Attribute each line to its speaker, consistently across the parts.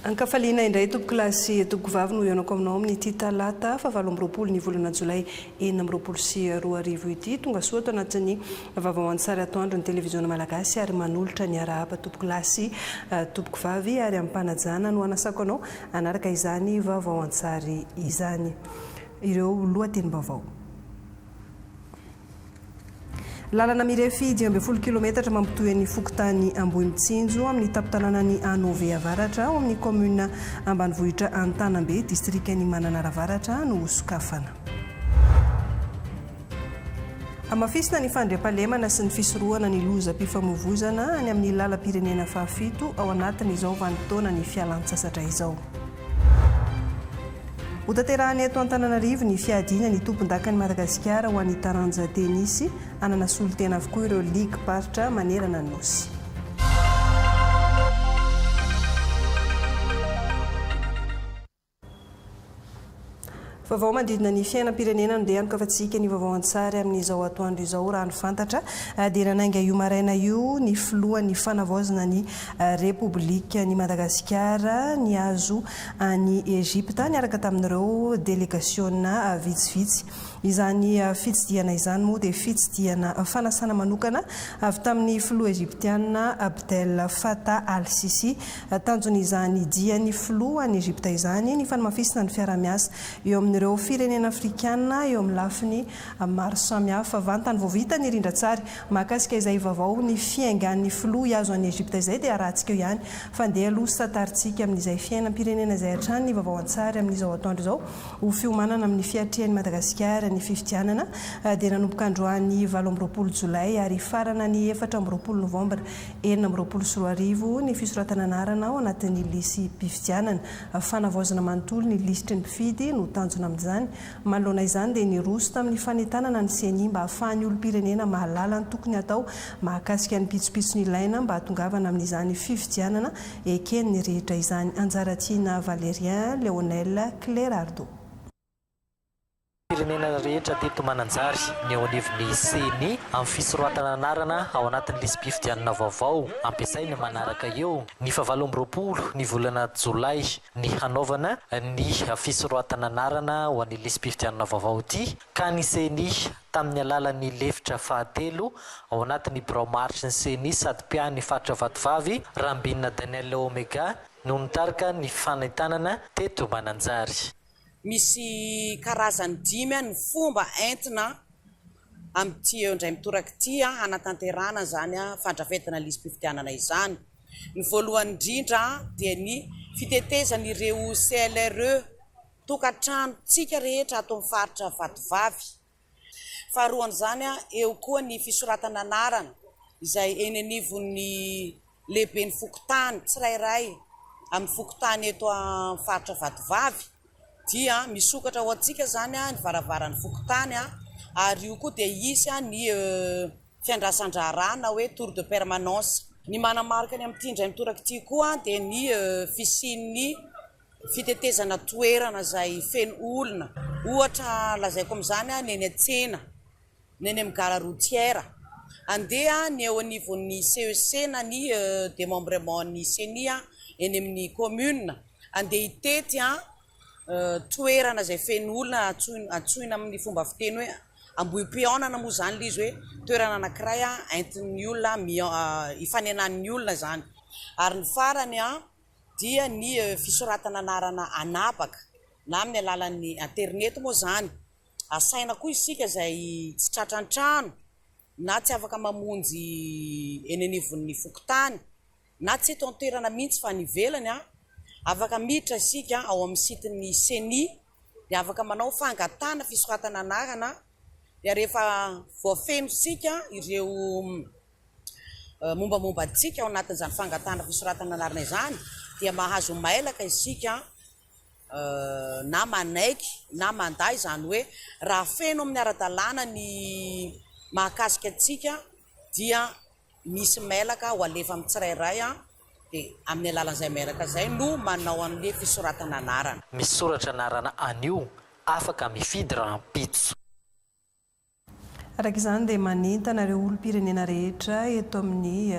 Speaker 1: Ankafaliana indray tompokolahy sy tompokovavy no hihaonako aminao amin'ity talata faha 28 ny volana jolay 2026 ity. Tonga soa ato anatin'ny vaovao an-tsary atoandro ny televiziona malagasy ary manolotra ny arahaba tompokolahy sy tompokovavy ary amim-panajana no anasako anao hanaraka izany vaovao an-tsary izany. Ireo lohatenim-baovao. Lalana mirefy 15 kilometatra mampitohy an'ny fokontany Ambohimitsinjo amin'ny tampon-tanànan'i Anove Avaratra ao amin'ny kaominina ambanivohitra Antanambe, distrikan'i Mananara Avaratra no hosokafana. Hamafisina ny fandriampahalemana sy ny fisorohana ny lozam-pifamoivoizana any amin'ny lalam-pirenena fahafito ao anatin'izao vanim-potoanan'ny fialan-tsasatra izao. Hotanterahina eto Antananarivo ny fiadiana ny tompondakan'i Madagasikara ho an'ny taranja tenisy. Hanana solontena avokoa ireo ligim-paritra manerana ny Nosy. Vaovao manodidina ny fiainam-pirenena no dia anokafantsika ny vaovao an-tsary amin'izao atoandro izao. Raha ny fantatra dia nanainga io maraina io ny filohan'ny fanavaozana ny Repoblikan'i Madagasikara nihazo an'i Egypta niaraka tamin'ireo delegasiona vitsivitsy. Izany fitsidihana izany moa dia fitsidihana fanasana manokana avy tamin'ny filoha Egyptiana Abdel Fattah al-Sisi. Tanjon'izany dian'ny filoha any Egypta izany ny fanamafisana ny fiaraha-miasa eo amin'ireo firenena afrikana eo amin'ny lafiny maro samihafa. Vantany vao vita ny rindran-tsary mahakasika izay vaovao ny fiaingan'ny filoha hihazo an'i Egypta izay dia arahantsika eo ihany fa ndeha aloha santarintsika amin'izay fiainam-pirenena izay hatrany ny vaovao an-tsary amin'izao atoandro izao. Ho fiomanana amin'ny fiatrehan'i Madagasikara ny fifidianana dia nanomboka androany 28 jolay ary hifarana ny 24 novambra 2026 ny fisoratana anarana ao anatin'ny lisi-pifidianana. Fanavaozana manontolo ny lisitry ny mpifidy no tanjona amin'izany. Manoloana izany dia niroso tamin'ny fanentanana ny Ceni mba hahafahan'ny olom-pirenena mahalala ny tokony hatao mahakasika ny pitsopitsony ilaina mba hahatongavana amin'izany fifidianana eken'ny rehetra izany. Anjaratiana Valérien Léonel Clerardo.
Speaker 2: Firenena rehetra teto Mananjary ny eo anivon'ny Ceni amin'ny fisoratana anarana ao anatin'ny lisi-pifidianana vaovao ampiasaina manaraka eo ny fahavalo 28 ny volana jolay ny hanaovana ny fisoratana anarana ho an'ny lisi-pifidianana vaovao ity ka ny Ceni tamin'ny alalan'ny lefitra fahatelo ao anatin'ny birao maharitry ny Ceni sady mpiahy ny faritra Vatovavy, Rambinina Daniel Omega no nitarika ny fanentanana teto Mananjary.
Speaker 3: Misy karazany dimy ny fomba entina amin'ity eo indray mitoraka ity hanatanterahana izany fandrafetana lisi-pifidianana izany. Ny voalohany indrindra dia ny fitetezana ireo CLRE, tokantranontsika rehetra ato amin'ny faritra Vatovavy. Faharoan'izany, eo koa ny fisoratana anarana izay eny anivon'ny lehiben'ny fokontany tsirairay amin'ny fokontany eto amin'ny faritra Vatovavy dia misokatra ho antsika izany ny varavaran'ny fokontany ary io koa dia hisy ny fiandrasan-draharaha na hoe tour de permanence. Ny manamarika ny amin'ity indray mitoraka ity koa dia ny fisian'ny Fitetezana toerana izay feno olona, ohatra lazaiko amin'izany ny eny an-tsena, ny eny amin'ny gare routière. Andeha ny eo anivon'ny CEC na ny démembrement ny ceni eny amin'ny commune, andeha hitety toerana izay feno olona antsoina amin'ny fomba fiteny hoe Ambohipihaonana moa izany ilay izy hoe toerana anankiray entin'ny olona ifanenan'ny olona izany. Ary ny farany dia ny fisoratana anarana an'habaka na amin'ny alalan'ny aterineto moa izany. Asaina koa isika izay tsy tratra an-trano na tsy afaka mamonjy eny anivon'ny fokontany na tsy eto an-toerana mihitsy fa any ivelany, afaka miditra isika ao amin'ny site-n'ny ceni dia afaka manao fangatahana fisoratana anarana dia rehefa voafenontsika ireo mombamomba antsika ao anatin'izany fangatahana fisoratana anarana izany dia mahazo mailaka isika na manaiky na mandà izany hoe raha feno amin'ny ara-dalàna ny mahakasika antsika dia misy mailaka ho alefa amin'ny tsirairay dia amin'ny alalan'izay mailaka izay no manao an'ilay fisoratana anarana.
Speaker 2: Misoratra anarana anio, afaka mifidy rahampitso.
Speaker 1: Araka izany dia manentana ireo olom-pirenena rehetra eto amin'ny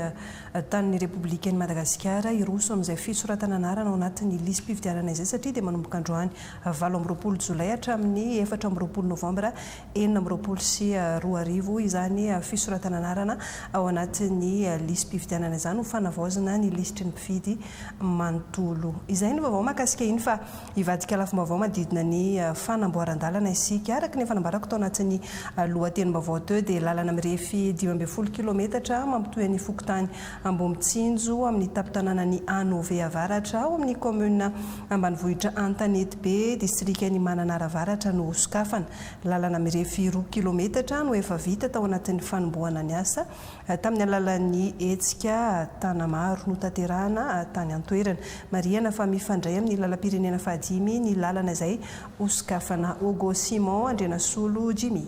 Speaker 1: tanin'ny Repoblikan'i Madagasikara hiroso amin'izay fisoratana anarana ao anatin'ny lisi-pifidianana izay satria dia manomboka androany 28 jolay hatramin'ny 24 novambra 2026 izany fisoratana anarana ao anatin'ny lisi-pifidianana izany ho fanavaozana ny lisitry ny mpifidy manontolo. Izay ny vaovao mahakasika iny fa Hivadika lafim-baovao manodidina ny fanamboaran-dalana isika. Araka ny efa nambarako tao anatin'ny lohatenim-baovao teo dia lalana mirefy 15 kilometatra mampitohy an'ny fokontany Ambohimitsinjo amin'ny tampon-tanànan'i Anove Avaratra ao amin'ny kaominina ambanivohitra Antanetibe, distrikan'i Mananara Avaratra no hosokafana. Lalana mirefy roa kilometatra no efa vita tao anatin'ny fanombohana ny asa tamin'ny alalan'ny hetsika Tanamaro notanterahana tany an-toerana. Marihana fa mifandray amin'ny lalam-pirenena fahadimy ny lalana izay hosokafana. Ogo Simon Andrianasolo Jimmy.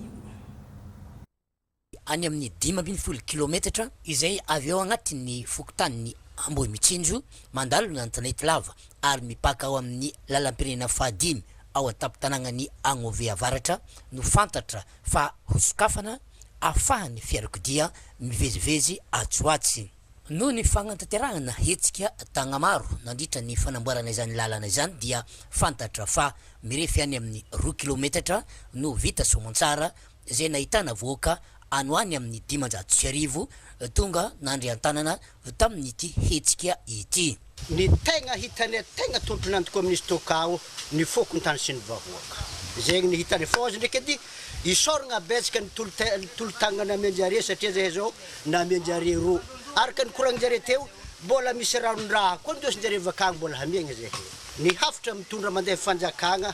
Speaker 4: Any amin'ny 15 kilometatra izay avy ao agnatin'ny fokontanin'i Ambohimitsinjo mandalo ny Antanety-Lava ary mipaka ao amin'ny lalam-pirenena fahadimy ao an-tampon-tanàgnan'i Agnove Avaratra no fantatra fa hosokafana ahafahan'ny fiarakodia mivezivezy atsy ho atsy. Noho ny fagnatanterahana hetsika Tagnamaro nandritra ny fanamboarana izany lalana izany dia fantatra fa mirefy any amin'ny roa kilometatra no vita soamantsara izay nahitana vohoka any ho any amin'ny 1500 tonga nandry an-tanana tamin'ity hetsika ity.
Speaker 5: Ny tegna hitanay tegna tompon'antoka amin'izy tokao ny fokontany sy ny vahoaka. Zegny ny hitanay fô azy ndraiky edy isaoragna betsaka ny tolo-tagnana namianjare satria zahay zao namianjare ro araka ny koragninjare teo mbola misy ranon-draha koa indesinjare avakagny mbola hamiagna zahay. Ny hafatra mitondra mandeha fanjakagna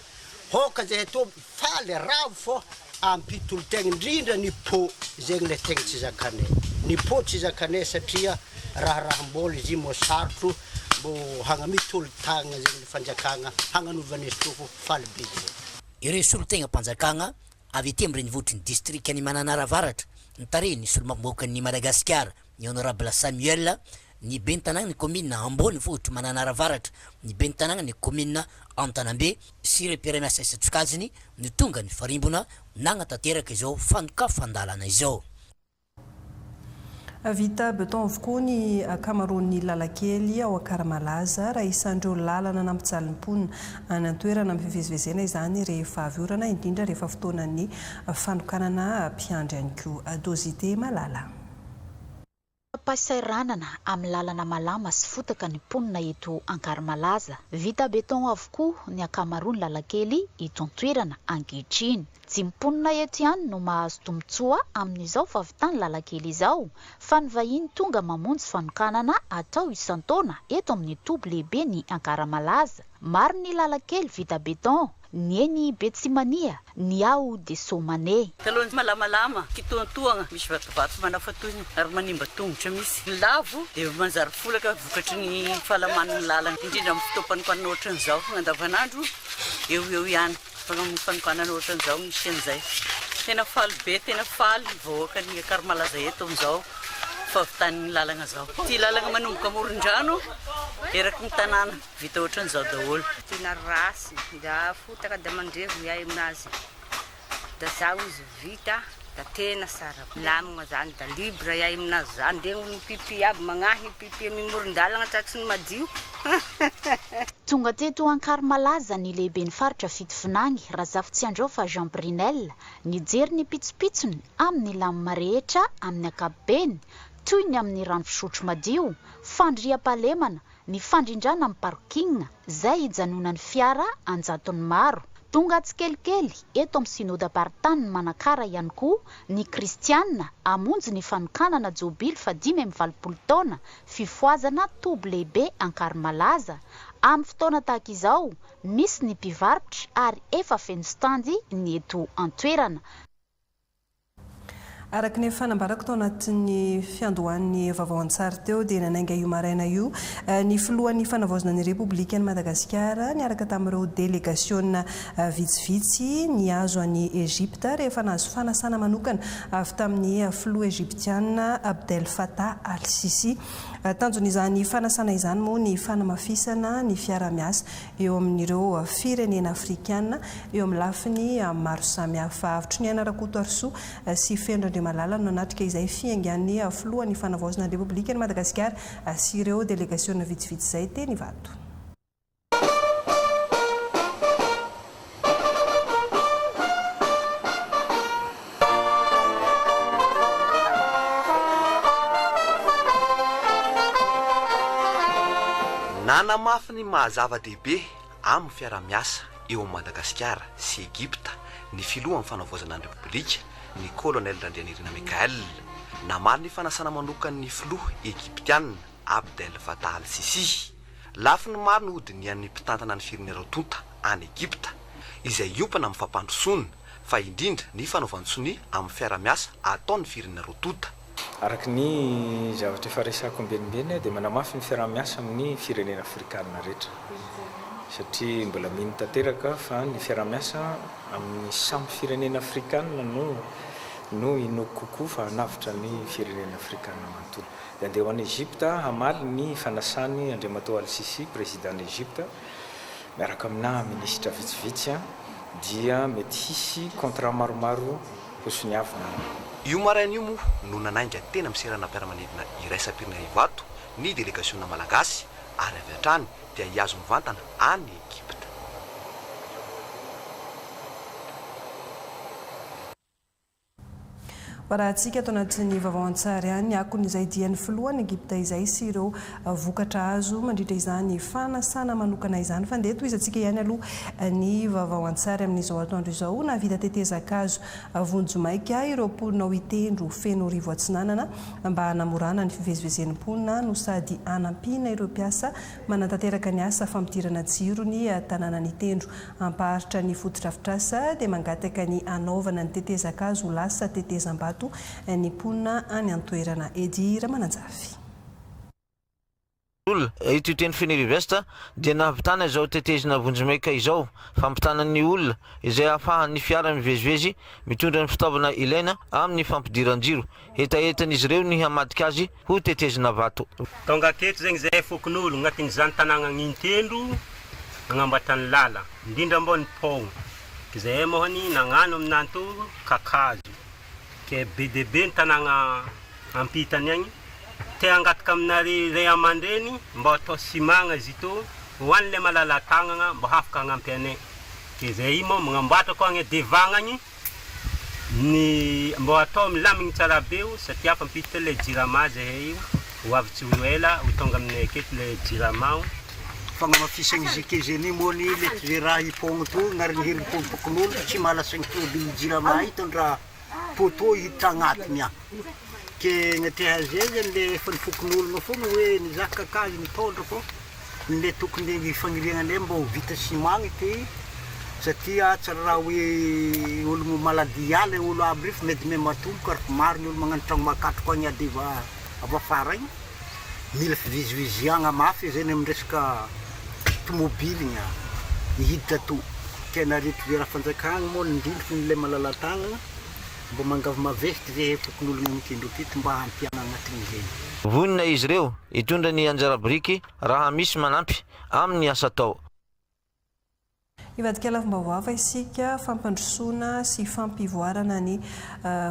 Speaker 5: hoka zahay tô faly ravo fô ampitolo-tegna indrindra ny pô zegny le tegna tsy zakanay. Ny pô tsy zakanay satria Raharaham-bola izy io moa sarotro mbô hagnamia tolo-tagnana zegny ny fanjakagna hagnanovana izy toa fô faly be zegny.
Speaker 4: Ireo solontenam-panjakagna avy aty amin'ny renivohitry ny distrikan'i Mananara Avaratra, notarihin'ny solombavambahoakan'i Madagasikara, ny Honorable Samuel, ny ben'ny tanànan'ny kaominina ambonivohitr'i Mananara Avaratra, ny ben'ny tanànan'ny kaominina Antanambe sy ireo mpiara-miasa isan-tsokajiny no tonga nifarimbona nagnatanteraka izao fanokafan-dalana izao.
Speaker 1: Vita beton avokoa ny ankamaroan'ny lalan-kely ao Ankaramalaza, raha isan'ireo lalana nampijaly ny mponina any an-toerana amin'ny fivezivezena izany rehefa avy orana, indrindra rehefa fotoanan'ny fanokanana mpiandry ihany koa. Dosite Malala.
Speaker 6: Fahasahiranana amin'ny lalana malama sy fotaka ny mponina eto Ankaramalaza. Vita beton avokoa ny ankamaroan'ny lalan-kely eto an-toerana ankehitriny. Tsy ny mponina eto ihany no mahazo tombontsoa amin'izao fahavitan'ny lalan-kely izao fa ny vahiny tonga mamonjy fanokanana atao isan-taona eto amin'ny toby lehiben'i Ankaramalaza. Maro ny lalan-kely vita béton, ny eny Betsimania, ny ao Desomane.
Speaker 7: Taloha malamalama, kitoantoagna, misy vatovato manafatohina ary manimba tongotra mihitsy. Ny lavo dia manjary folaka vokatry ny fahalaman'ny lalana, indrindra amin'ny fotoam-panokanana ohatran'izao, andavanandro eo ho eo ihany. Amin'ny fanokanana ohatran'izao misy an'izay. Tena faly be, tena faly ny vahoakan'i Ankarimalaza eto amin'izao fahavitan'ny lalana izao. Ity lalana manomboka amoron-drano eraky ny tanàna, vita ohatran'izao daholo.
Speaker 8: Tena ratsy, da fotaka da mandrevo ny ay aminazy, da zao izy vita da tena tsara, milamigna zany da libre iay aminazy zany, ndre olo mipipi aby magnahy mipipi amy moron-dalagna tratry ny madio.
Speaker 6: Tonga teto Ankarimalaza ny lehiben'ny faritra Fitovinagny, Razafitsiandraofa Jean Brinel, nijery ny pitsopitsony amin'ny lamina rehetra amin'ny ankapobeny, toy ny amin'ny rano fisotro madio, fandriampahalemana, ny fandrindrana amin'ny parking izay hijanonan'ny fiara an-jatony maro. Tonga tsikelikely eto amin'ny Synodam-paritanin'i Manakara ihany koa ny kristiana hamonjy ny fanokanana jobily fahadimy amby valopolo taona fifohazana toby lehibe Ankarimalaza. Amin'ny fotoana tahaka izao, misy ny mpivarotra ary efa feno standy ny eto an-toerana.
Speaker 1: Araka ny efa nambarako tao anatin'ny fiandohan'ny vaovao an-tsary teo dia nanainga io maraina io ny filohan'ny fanavaozana ny Repoblikan'i Madagasikara niaraka tamin'ireo delegasiona vitsivitsy nihazo an'i Egypta rehefa nahazo fanasana manokana avy tamin'ny filoha egyptiana Abdel Fattah al-Sisi. Tanjon'izany fanasana izany moa ny fanamafisana ny fiaraha-miasa eo amin'ireo firenena afrikana eo amin'ny lafiny maro samihafa. Avotriniaina Rakotoarisoa sy Feno Randriamanantena. Andriamalala no nanatrika izay fiaingan'ny filohan'ny Fanavaozana ny Repoblikan'i Madagasikara sy ireo delegasiona vitsivitsy izay teny Ivato.
Speaker 9: Nanamafy ny maha zava-dehibe amin'ny fiaraha-miasa eo amin'i Madagasikara sy Egypta ny filohan'ny Fanavaozana ny Repoblika, ny Kolonely Randrianirina Michaël. Namaly ny fanasana manokan'ny filoha egyptiana Abdel Fattah al-Sissi. Lafiny maro no hodinihan'ny mpitantana ny firenena roa tonta any Egypta, izay hiompana amin'ny fampandrosoana, fa indrindra ny fanaovan-tsonia amin'ny fiara-miasa ataon'ny firenena roa tonta.
Speaker 10: Araka ny zavatra efa resahako ombienimbeny dia manamafy ny fiaraha-miasa amin'ny firenena afrikanina rehetra satria mbola mino tanteraka fa ny fiaraha-miasa amin'ny samy firenena afrikanina no no inoako kokoa fa hanavotra ny firenena afrikanina manontolo. Dia handeha ho any Egypta hamaly ny fanasany Andriamatoa Al-Sisi, Président-n'i Egypta, miaraka aminà minisitra vitsivitsy dia mety hisy contrat maromaro hosoniavina any.
Speaker 9: Io maraina io moa no nanainga teny amin'ny seranam-piaramanidina iraisam-pirenena Ivato ny delegasiona malagasy ary avy hatrany dia hihazo mivantana any Egypta.
Speaker 1: Hoarahantsika ato anatin'ny vaovao an-tsary ihany ny akon'izay dian'ny filohan'i Egypta izay sy ireo vokatra azo mandritra izany fanasana manokana izany. Fa ndeha tohizantsika ihany aloha ny vaovao an-tsary amin'izao atoandro izao. Nahavita tetezan-kazo vonjimaika ireo mponina ao Itendro Fenoarivo Atsinanana mba hanamorana ny fivezivezen'ny mponina no sady hanampiana ireo mpiasa manatanteraka ny asa fampidirana jiro ny tanànan'Itendro. Hampaharitra ny fotodrafitrasa dia mangataka ny hanaovana ny tetezan-kazo ho lasa tetezam-bato ny mponina any an-toerana. Eddy Ramananjafy.
Speaker 11: Olona, ito teny Fenerive-Est dia nahavitana izao tetezina vonjimaika izao, fampitana ny olona izay ahafahan'ny fiara mivezivezy mitondra ny fitaovana ilaina amin'ny fampidiran-jiro. Hetahetan'izy ireo ny hamadika azy ho tetezina vato.
Speaker 12: Tonga teto zegny zahay fokonologno agnatin'izany tanàgnan'Intendro nagnamboatra ny lala, indrindra mbô ny pont, ke zahay môhany nagnano aminanto kakazo, ke be dia be ny tanàgna ampitany agny, te hangataka aminare ray aman-dreny mbô atao ciment izy tô ho an'le malala-tagnagna mbô hafaka hagnampy anay, ke zahay moa magnamboatra koa agny devant agny. Ny mbô atao milamigny tsara be o satria afa ampiditra le jirama zahay io ho avy tsy ho ela ho tonga aminay aketo le jirama o.
Speaker 5: Fagnamafisagny GKGNI moa ny le ze raha hipogno to gnariny herim-pom-pokonolona tsy mahalasagny tôbily jirama hitondra poteau hiditra agnatiny agny ke gnatreha zay zany le efa ny fokonolona fogna hoe nizaha kakazo nitondra fô Ny tokony ny fagniriagnanay mba ho vita ciment ny ty satria tsy raha hoe ologno maladie ala olo aby reo fa mety miha matomboka ary maro ny olo magnano tragno makatroko agny ady avy afara agny, mila fivezivezeagna mafy zay ny amy resaka tomobiligna hiditra ato, tena aretiko raha fanjakagna moa indrindra fa ny le malala-tagnana. Mba mangavy mavesty ve he fokonolona mikendry aketo mba hampiana agnatin'izay.
Speaker 11: Vonona izy ireo hitondra ny anjara biriky raha misy manampy amin'ny asa atao.
Speaker 1: Hivadika lafim-baovao hafa isika, fampandrosoana sy fampivoarana ny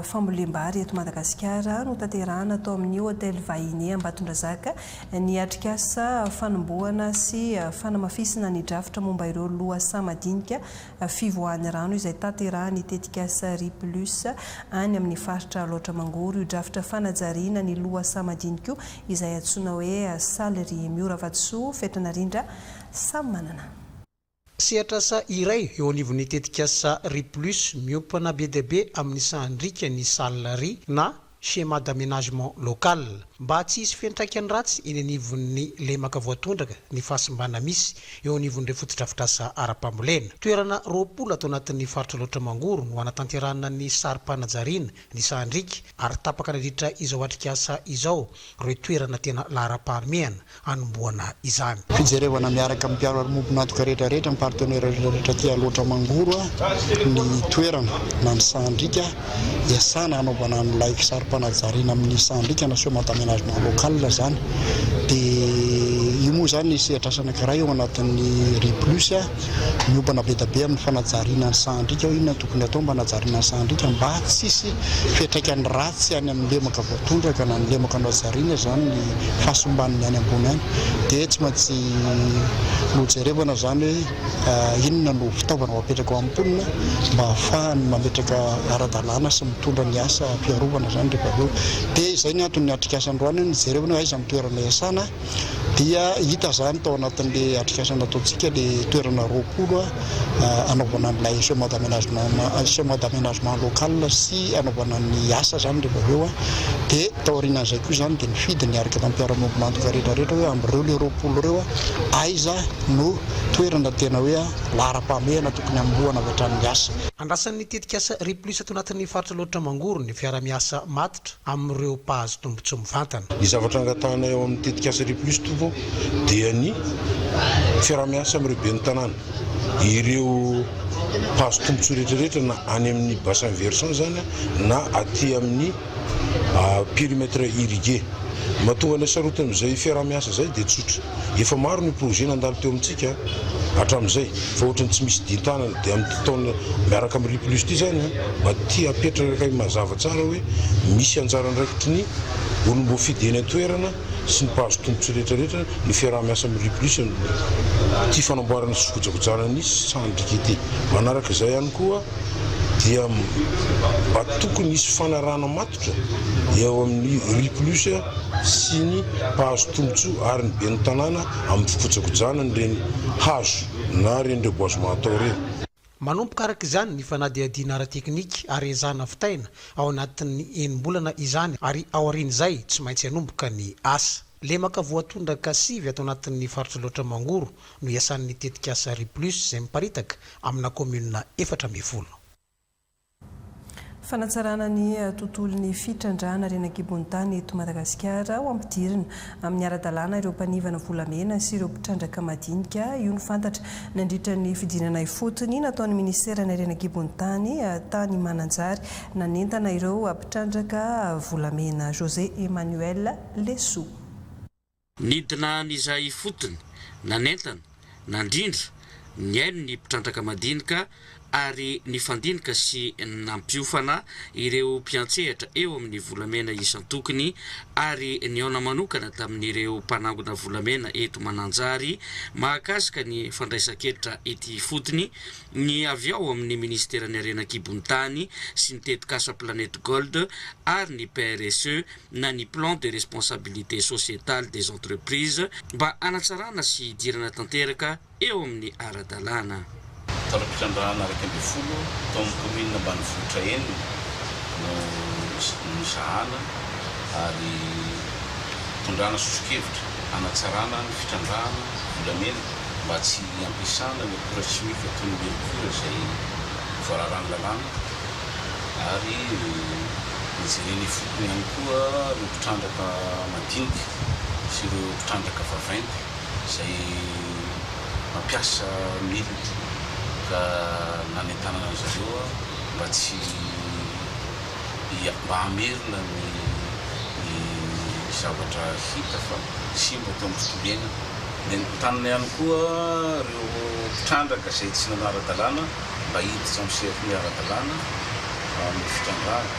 Speaker 1: fambolem-bary eto Madagasikara notanterahana tao amin'ny Hotel Vahiny Ambatondrazaka ny atrikasa fanombohana sy fanamafisina ny drafitra momba ireo lohasaha madinika Fivoahan'ny rano izay tanterahan'ny tetikasa Riz Plus any amin'ny faritra Alaotra Mangoro io drafitra fanajariana ny lohasaha madinika io izay antsoina hoe Salery Miora Vatosoa Fetranarindra Samimanana.
Speaker 13: Sehatr'asa iray eo anivon'ny tetikasa Riz Plus miompana be dia be amin'ny sahan-driaka ny Salery na Schéma d'aménagement local. Mba tsy hisy fiantraikany ratsy eny anivon'ny lemaka voatondraka ny fahasimbana misy eo anivon'ireo fotodrafitrasa ara-pambolena. Toerana 20 ato anatin'ny faritra Alaotra Mangoro no hanatanterahana ny sarim-panajariana ny sahan-driaka ary tapaka nandritra izao atrikasa izao ireo toerana tena laharam-pahamehana hanombohana izany.
Speaker 14: Fijerevana miaraka amin'ny mpiara-miombon'antoka rehetra rehetra, ny partenaires rehetra rehetra aty Alaotra Mangoro ny toerana na ny sahan-driaka iasana hanaovana an'ilay sarim-panajariana amin'ny sahan-driaka na schéma d'aménagement local izany. Dia io moa. moa izany ny sehatr'asa anankiray ao anatin'ny Riz Plus miompana be dia be amin'ny fanajariana ny sahan-driaka hoe inona no tokony hatao mba hanajariana ny sahan-driaka mba tsy hisy fiantraikany ratsy any amin'ny lemaka voatondraka na ny lemaka nohajariana izany ny fahasimban'ny any ambony any dia tsy maintsy nojerevana izany hoe inona no fitaovana ho apetraka ho an'ny mponina mba hahafahany mametraka ara-dalàna sy mitondra ny asa fiarovana izany rehefa avy eo. Dia izay ny anton'ny atrikasa androany hoe nijerevana hoe aiza ny toerana iasana dia hita izany tao anatin'ilay atrikasa nataontsika ilay toerana 20 hanaovana an'ilay schéma d'aménagement schéma d'aménagement local sy hanaovana ny asa izany rehefa avy eo dia taorianan'izay koa izany dia nifidy niaraka tamin'ny mpiara-miombon'antoka rehetra rehetra hoe amin'ireo ilay 20 ireo aiza no toerana tena hoe laharam-pahamehana tokony hanombohana avy hatrany ny asa.
Speaker 13: Andrasan'ny tetikasa Riplus ato anatin'ny faritra Alaotra Mangoro ny fiaraha-miasa matotra amin'ireo mpahazo tombontsoa mivantana.
Speaker 15: Ny zavatra angatahanay ao amin'ny tetikasa Riplus tompoko dia ny fiaraha-miasa amin'ireo ben'ny tanàna, ireo mpahazo tombontsoa rehetra rehetra na any amin'ny bassin versant izany na aty amin'ny périmètre irrigué. Ny mahatonga anay sarotiny amin'izay fiaraha-miasa izay dia tsotra. Efa maro ny projet nandalo teo amintsika hatramin'izay fa ohatran'ny tsy misy dian-tanana dia amin'ity taona miaraka amin'ny Riplus ity izany mba tia hapetraka mazava tsara hoe misy anjara andraikitry ny olom-boafidy eny an-toerana sy ny mpahazo tombontsoa rehetra rehetra ny fiaraha-miasa amin'ny Riplus amin'ity fanamboarana sy fikojakojana ny sahan-driaka ity. Manaraka izay ihany koa dia mba tokony hisy fanarahana matotra eo amin'ny Riplus sy ny mpahazo tombontsoa ary ny ben'ny tanàna amin'ny fikojakojana an'ireny hazo na ireny reboisement atao ireny.
Speaker 13: Manomboka araka izany ny fanadihadiana ara-teknika ary ezahana vitaina ao anatin'ny enim-bolana izany ary aorian'izay tsy maintsy hanomboka ny asa. Lemaka voatondraka sivy ato anatin'ny faritra Alaotra Mangoro no iasan'ny tetikasa Riplus izay miparitaka amina kaominina 14.
Speaker 1: Fanatsarana ny tontolon'ny fitrandrahana harena an-kibon'ny tany eto Madagasikara ho ampidirina amin'ny ara-dalàna ireo mpanivana volamena sy ireo mpitrandraka madinika. Io no fantatra nandritra ny fidinana ifotony nataon'ny minisiteran'ny harena an-kibon'ny tany tany Mananjary nanentana ireo mpitrandraka volamena. José Emmanuel Lesoa.
Speaker 16: Nidina nizaha ifotony, nanentana, nandrindra, nihaino ny mpitrandraka madinika ary nifandinika sy nampiofana ireo mpiantsehatra eo amin'ny volamena isan-tokony ary nihaona manokana tamin'ireo mpanangona volamena eto Mananjary mahakasika ny fandraisan-ketra ety ifotony ny avy ao amin'ny minisiteran'ny Harena an-kibon'ny tany sy ny tetikasa Planète Gold ary ny PRSE na ny Plan de responsabilité sociétale des entreprises mba hanatsarana sy hidirana tanteraka eo amin'ny ara-dalàna.
Speaker 17: Taolam-pitrandrahana 11 tao amin'ny kaominina ambanivohitra enina no nozahana ary nitondrana soso-kevitra hanatsarana ny fitrandrahana volamena mba tsy hampiasana ny akora simika toy ny mercure izay voararan'ny lalàna ary nijerena ifotony ihany koa ireo mpitrandraka madinika sy ireo mpitrandraka vaventy izay mampiasa milina ka nanentanana an-dry zareo mba tsy mba hamerina ny ny zavatra hita fa simba teo amin'ny tontolo iainana. Nentanina ihany koa ireo mpitrandraka izay tsy nanara-dalàna mba hiditra amin'ny sehatry ny ara-dalàna amin'ny fitrandrahana.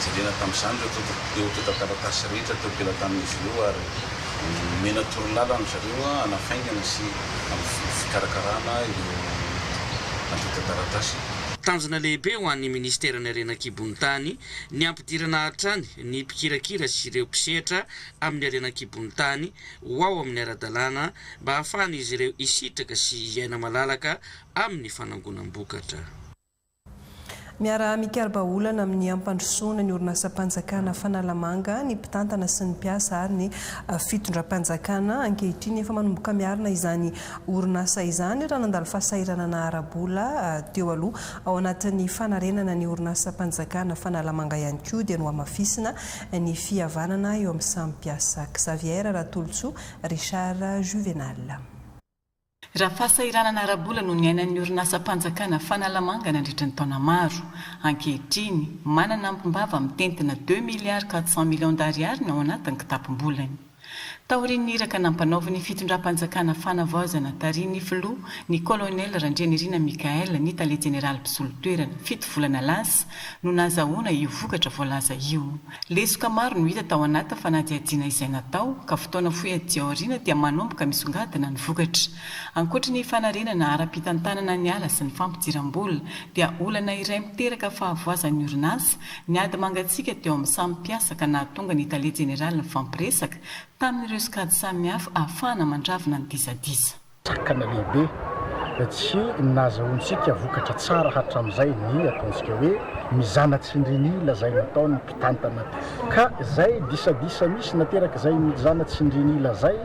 Speaker 17: Jerena tamin'izany ireo ireo antontan-taratasy rehetra teo am-pelatanan'izy ireo ary nomena torolalana ry zareo hanafaingana sy amin'ny fikarakarana ireo antontan-taratasy.
Speaker 16: Tanjona lehibe ho an'ny minisiteran'ny Harena an-kibon'ny tany ny hampidirana hatrany ny mpikirakira sy ireo mpisehatra amin'ny harena an-kibon'ny tany ho ao amin'ny ara-dalàna mba hahafahan'izy ireo hisitraka sy hiaina malalaka amin'ny fanangonam-bokatra.
Speaker 1: Miara-mikaribaolana amin'ny hampandrosoana ny orinasam-panjakana Fanalamanga ny mpitantana sy ny mpiasa ary ny fitondram-panjakana. Ankehitriny efa manomboka miarina izany orinasa izany raha nandalo fahasahiranana ara-bola teo aloha. Ao anatin'ny fanarenana ny orinasam-panjakana Fanalamanga ihany koa dia nohamafisina ny fihavanana eo amin'ny samy mpiasa. Xavier Ratolotsoa, Richard Juvenal.
Speaker 18: Raha fahasahiranana ara-bola no niainan'ny orinasam-panjakana Fanalamanga nandritra ny taona maro. Ankehitriny, manana ambim-bava mitentina deux milliards quatre cents millions d'ariary ny ao anatin'ny kitapom-bolany. Taorian'ny iraka nampanaovin'ny fitondram-panjakana fanavaozana tarihin'ny filoha, ny Kolonely Randrianirina Michaël, ny tale jeneraly mpisolo toerana, fito volana lasa, no nahazahoana io vokatra voalaza io. Lesoka maro no hita tao anatin'ny fanadihadiana izay natao, ka fotoana fohy aty aoriana dia manomboka misongadina ny vokatra. Ankoatry ny fanarenana ara-pitantanana ny ala sy ny fampidiram-bola, dia olana iray miteraka fahavoazan'ny orinasa ny ady mangatsiaka teo amin'ny samy mpiasa ka nahatonga ny tale jeneraly nifampiresaka tamin'ireo sokajy samihafa ahafahana mandravona ny disadisa.
Speaker 14: Sakana lehibe tsy nahazahoantsika vokatra tsara hatramin'izay ny ataontsika hoe mizana tsindrin'ila izay nataon'ny mpitantana teo. Ka izay disadisa misy naterak'izay mizana tsindrin'ila izay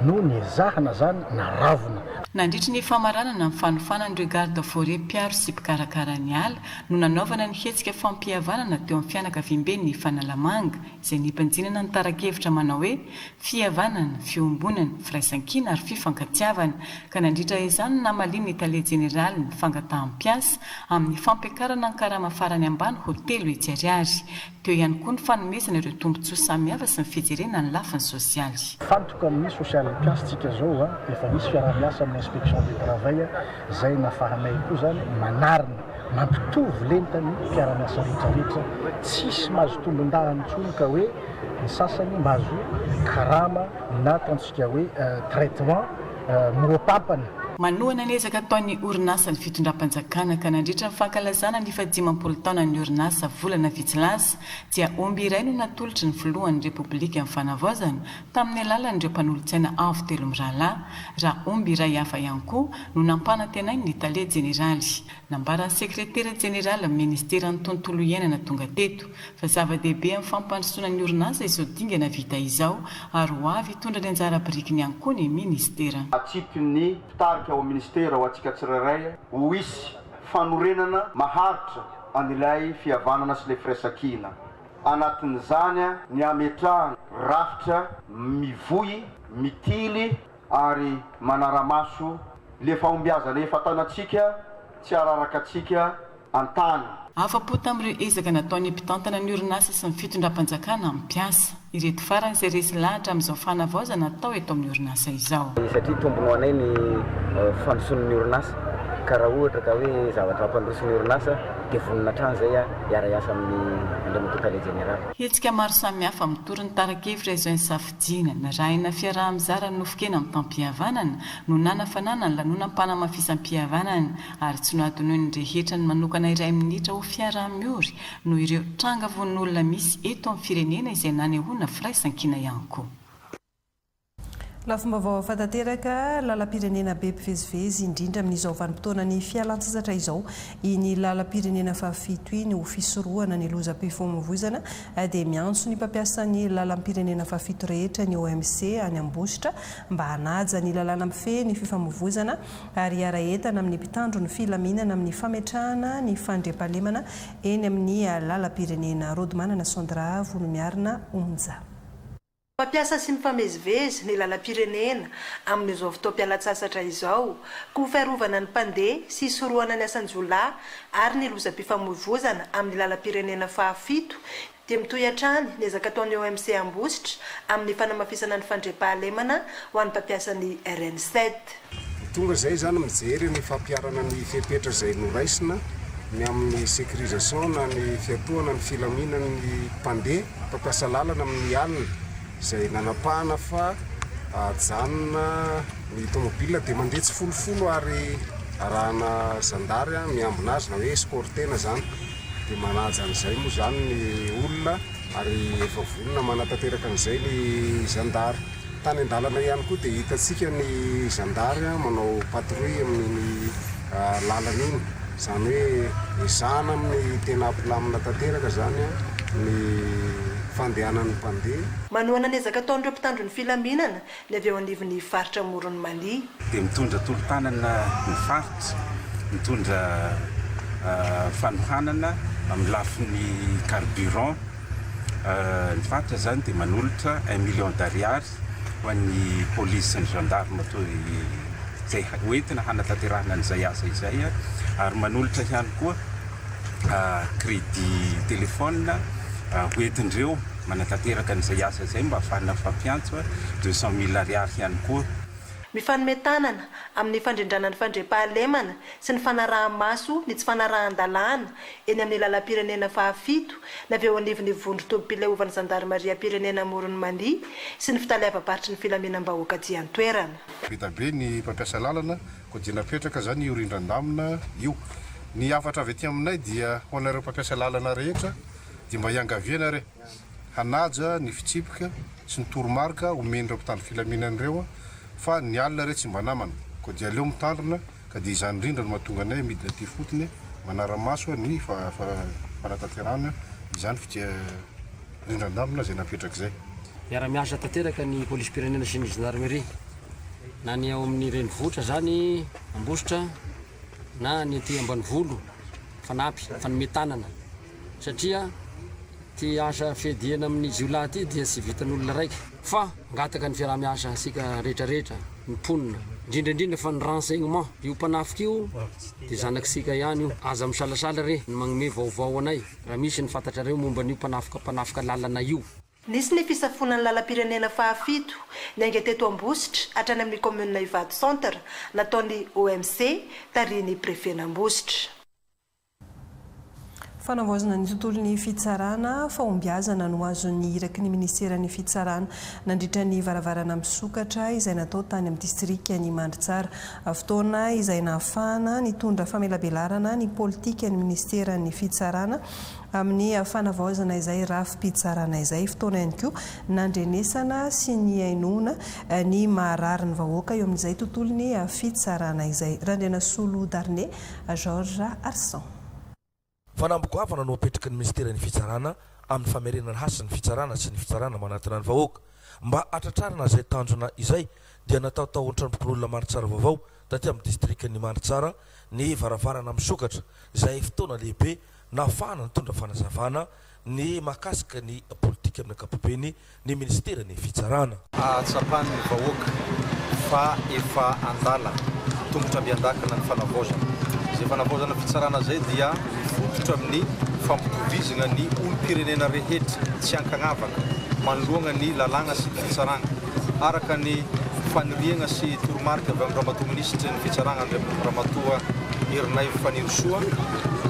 Speaker 14: no nezahana izany naravona.
Speaker 18: Nandritry ny famaranana ny fanofanan'ireo garde forêt mpiaro sy mpikarakara ny ala no nanaovana ny hetsika fampihavanana teo amin'ny fianakaviamben'ny Fanalamanga izay nibanjinana ny tara-kevitra manao hoe Fihavanana, fiombonana, firaisankina ary fifankatiavana ka nandritra izany no namalian'ny tale jeneraly ny fangataham-piasa amin'ny fampiakarana ny karama farany ambany ho 300 ariary. Teo ihany koa ny fanomezana ireo tombontsoa samihafa sy ny fijerena ny lafiny sosialy.
Speaker 14: Mifantoka amin'ny sosialin'ny mpiasa tsika zao a, efa misy fiaraha-miasa amin'ny inspection du travail zay nafahanay koa zany manarina, mampitovy lenta ny mpiara-miasa rehetra rehetra, tsisy mahazo tombon-dahiny intsony ka hoe ny sasany mahazo karama na ataontsika hoe traitement mihoa-pampana.
Speaker 18: Manohana ny ezaka ataon'ny orinasa ny fitondram-panjakana ka nandritra ny fankalazana ny fahadimampolo taonan'ny orinasa volana vitsy lasa dia omby iray no natolotry ny filohan'ny Repoblika ny fanavaozana tamin'ny alalan'ireo mpanolotsaina avo telo mirahalahy raha omby iray hafa ihany koa no nampanantenainy ny tale jeneraly. Nambaran'ny sekretera jeneralin'ny ministeran'ny tontolo iainana tonga teto fa zava-dehibe amin'ny fampandrosoana ny orinasa izao dingana vita izao ary ho avy hitondra ny anjara birikiny ihany koa ny ministera.
Speaker 19: Atsipin'ny mpitarika ao amin'ny ministera ho antsika tsirairay ho hisy fanorenana maharitra an'ilay fihavanana sy ilay firaisankina. Anatin'izany ny hametrahana rafitra mivoy, mitily ary manara-maso ilay fahombiazana efa tanantsika tsy hararaka antsika an-tany.
Speaker 18: Afa-po tamin'ireo ezaka nataon'ny mpitantana ny orinasa sy ny fitondram-panjakana amin'ny mpiasa. Ireto farany izay resy lahatra amin'izao fanavaozana atao eto amin'ny orinasa izao.
Speaker 20: Satria tombony ho anay ny fandrosoan'ny orinasa ka raha ohatra ka hoe zavatra hampandroso ny orinasa dia vonona hatrany izay hiara-hiasa amin'ny Andriamatoa Tale Jeneraly.
Speaker 18: Hetsika maro samihafa mitory ny tara-kevitra izay nisafidiana, narahina fiaraha-mizara ny nofon-kena mitam-pihavanana no nanafanana ny lanonam-panamafisam-pihavanana ary tsy nohadinoin'ny rehetra ny manokana iray minitra ho fiaraha-miory noho ireo tranga vononolona misy eto amin'ny firenena izay nanehoana firaisankina ihany koa.
Speaker 1: Lafim-baovao hafa tanteraka, lalam-pirenena be mpivezivezy indrindra amin'izao vanim-potoanan'ny fialantsasatra izao iny lalam-pirenena fahafito iny ho fisorohana ny lozam-pifamoivoizana dia miantso ny mpampiasa ny lalam-pirenena fahafito rehetra ny OMC any Ambositra mba hanaja ny lalàna mifehy ny fifamoivoizana ary hiara-entana amin'ny mpitandro ny filaminana amin'ny fametrahana ny fandriampahalemana eny amin'ny lalam-pirenena. Rodimanana Sandra Volonmiarina Onja.
Speaker 21: Mpampiasa sy mifamezivezy ny lalam-pirenena amin'izao fotoam-pialantsasatra izao, koa ho fiarovana ny mpandeha sy hisorohana ny asan-jiolahy ary ny lozam-pifamoivozana amin'ny lalam-pirenena fahafito dia mitohy hatrany ny ezaka ataon'ny OMC Ambositra amin'ny fanamafisana ny fandriampahalemana ho an'ny mpampiasa ny RN sept.
Speaker 22: Tonga izay izany mijery ny fampiharana ny fepetra izay noraisina ny amin'ny sécurisation na ny fiantohana ny filaminan'ny mpandeha mpampiasa lalana amin'ny alina izay nanapahana fa ajanona ny tomobile dia mandeha tsifolofolo ary arahana zandary miambina azy na hoe escorter-na izany. Dia manaja an'izay moa izany ny olona ary efa vonona manatanteraka an'izay ny zandary. Tany an-dalana ihany koa dia hitantsika ny zandary manao patrouille amin'iny lalana iny. Izany hoe ezahana amin'ny tena hampilamina tanteraka izany ny fandehanan'ny mpandeha.
Speaker 21: Manohana ny ezaka ataon'ireo mpitandro ny filaminana ny avy eo anivon'ny faritra Amoron'i Mania.
Speaker 17: Dia mitondra tolo-tanana ny faritra, mitondra fanohanana amin'ny lafiny carburant. Ny faritra izany dia manolotra un million d'ariary ho an'ny polisy sy ny gendarme toy izay hoentina hanatanterahana an'izay asa izay ary manolotra ihany koa crédit téléphone hoentin-dreo. manatanteraka an'izay asa izay mba hahafahana mifampiantso, 200 mille ariary ihany koa.
Speaker 21: Mifanome tanana amin'ny fandrindrana ny fandriampahalemana sy ny fanaraha-maso ny tsy fanarahan-dalàna eny amin'ny lalam-pirenena fahafito ny avy eo anivon'ny vondron-tobim-pileovan'ny zandarimariam-pirenena Amoron'i Mania sy ny fitaleavam-paritry ny filaminam-bahoaka aty an-toerana.
Speaker 15: Be da be ny mpampiasa lalana koa dia napetraka izany io rindran-damina io. Ny hafatra avy aty aminay dia ho anareo mpampiasa lalana rehetra dia mba iangaviana re hanaja ny fitsipika sy ny toromarika omen'ireo mpitandro filaminana ireo fa ny alina re tsy mba namana koa dia aleo mitandrina ka dia izany indrindra no mahatonga anay midina aty ifotony manara-maso ny fanatanterahana izany rindran-damina izay napetraka izay.
Speaker 2: Miara-miasa tanteraka ny polisim-pirenena sy ny gendarmerie na ny ao amin'ny renivohitra izany Ambositra na ny aty ambanivolo mifanampy, mifanome tanana satria ity asa fiadiana amin'ny jiolahy ity dia tsy vitan'olona raika fa mangataka ny fiaraha-miasa antsika rehetra rehetra, ny mponina, indrindra indrindra fa ny renseignement, io mpanafika io dia zanak'isika ihany io, aza misalasala re ny magnome vaovao anay raha misy ny fantatrareo momba an'io mpanafika mpanafika lalana io.
Speaker 21: Nisy ny fisafoana ny lalam-pirenena fahafito, niainga teto Ambositra hatrany amin'ny kaominina Ivato Centre, nataon'ny OMC, tarihin'ny prefen'Ambositra.
Speaker 1: Fanavaozana ny tontolon'ny fitsarana, fahombiazana no azon'ny iraky ny minisiteran'ny fitsarana nandritra ny varavarana misokatra izay natao tany amin'ny distrikan'i Mandritsara. Fotoana izay nahafahana nitondra famelabelarana ny politikan'ny minisiteran'ny fitsarana amin'ny fanavaozana izay rafi-pitsarana izay. Fotoana ihany koa nandrenesana sy nihainoana ny maharary ny vahoaka eo amin'izay tontolon'ny fitsarana izay. Randrianasolo Darné. Georges Arson.
Speaker 3: Fanamby goavana no apetraky ny minisiteran'ny Fitsarana amin'ny famerenana hasin'ny fitsarana sy ny fitsarana manatona ny vahoaka. Mba hatratrarana izay tanjona izay dia natao tao an-tranompokonolona Mandritsara vaovao taty amin'ny distrikan'i Mandritsara ny varavarana misokatra izay fotoana lehibe nahafahana nitondra fanazavana ny mahakasika ny politika amin'ny ankapobeny ny minisiteran'ny Fitsarana.
Speaker 23: Ahatsapan'ny vahoaka fa efa an-dalana, tongotra mby an-dakana ny fanavaozana. Izay fanavaozana fitsarana izay dia mifototra amin'ny fampitovizana ny olom-pirenena rehetra tsy ankagnavaka manoloagna ny lalàgna sy ny fitsaragna, araka ny faniriagna sy toromarika avy amin-dRamatoa Minisitry ny Fitsaragna Ramatoa Ernaivo Fanirisoa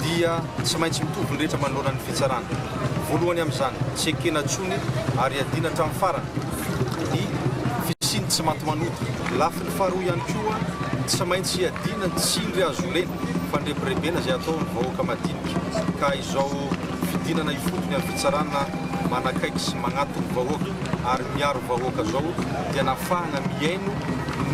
Speaker 23: dia tsy maintsy mitovy ny rehetra manoloana ny fitsarana. Voalohany amin'izany, tsy ekena intsony ary iadiana hatramin'ny farany ny fisian'ny tsy maty manota. Lafiny faharoa ihany koa, tsy maintsy iadiana ny tsindry azo lena, fandrebirebena izay atao amin'ny vahoaka madinika. Ka izao fidinana ifotony amin'ny fitsarana manakaiky sy magnatony vahoaka ary miaro vahoaka izao dia nafahana mihaino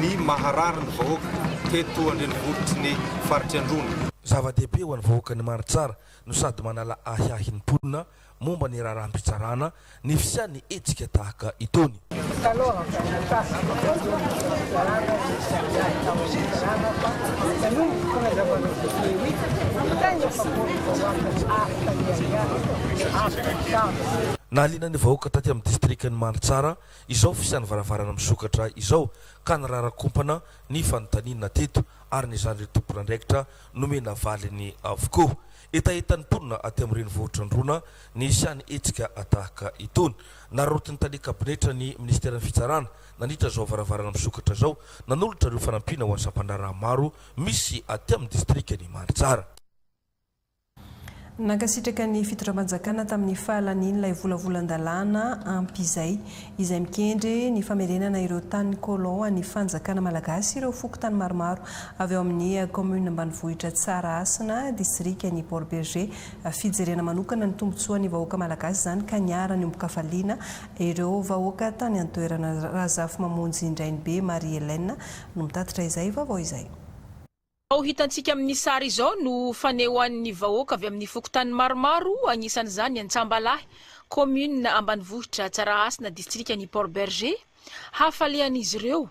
Speaker 23: ny maharary ny vahoaka teto an-drenivohitry ny faritr'i Androna.
Speaker 3: Zava-dehibe ho an'ny vahoakan'i Mandritsara no sady manala ahiahy ny mponina momba ny raharaham-pitsarana ny fisian'ny hetsika tahaka itony. Nahaliana ny vahoaka taty amin'ny distrikan'i Mandritsara izao fisian'ny varavarana misokatra izao ka nirarakompana ny fanontaniana teto ary ny zandry tompon'andraikitra nomena valiny avokoa. Hetahetan'ny mponina aty amin'ny renivohitr'Androna ny hisian'ny hetsika tahaka itony. Nararotin'ny tale kabinetra ny minisiteran'ny Fitsarana nandritra izao varavarana misokatra izao nanolotra ireo fanampiana ho an'ny sampandraharaha maro misy aty amin'ny distrikan'i Mandritsara.
Speaker 1: Nankasitraka ny fitondram-panjakana tamin'ny fahalanian'ilay volavolan-dalàna ampy izay, izay mikendry ny famerenana ireo tany colon an'ny fanjakana malagasy ireo fokontany maromaro avy ao amin'ny kaominina ambanivohitra Tsarahasina, distrikan'i Port Bergé. Fijerena manokana ny tombontsoan'ny vahoaka malagasy izany ka niara-niombon-kafaliana ireo vahoaka tany an-toerana. Razafimamonjy Indrainibe Marie Hélène no mitatitra izay vaovao izay.
Speaker 24: Izao hitantsika amin'ny sary izao no fanehoan'ny vahoaka avy amin'ny fokontany maromaro, anisan'izany Antsambalahy, kaominina ambanivohitra Tsarahasina, distrikan'i Port Bergé, hafalian'izy ireo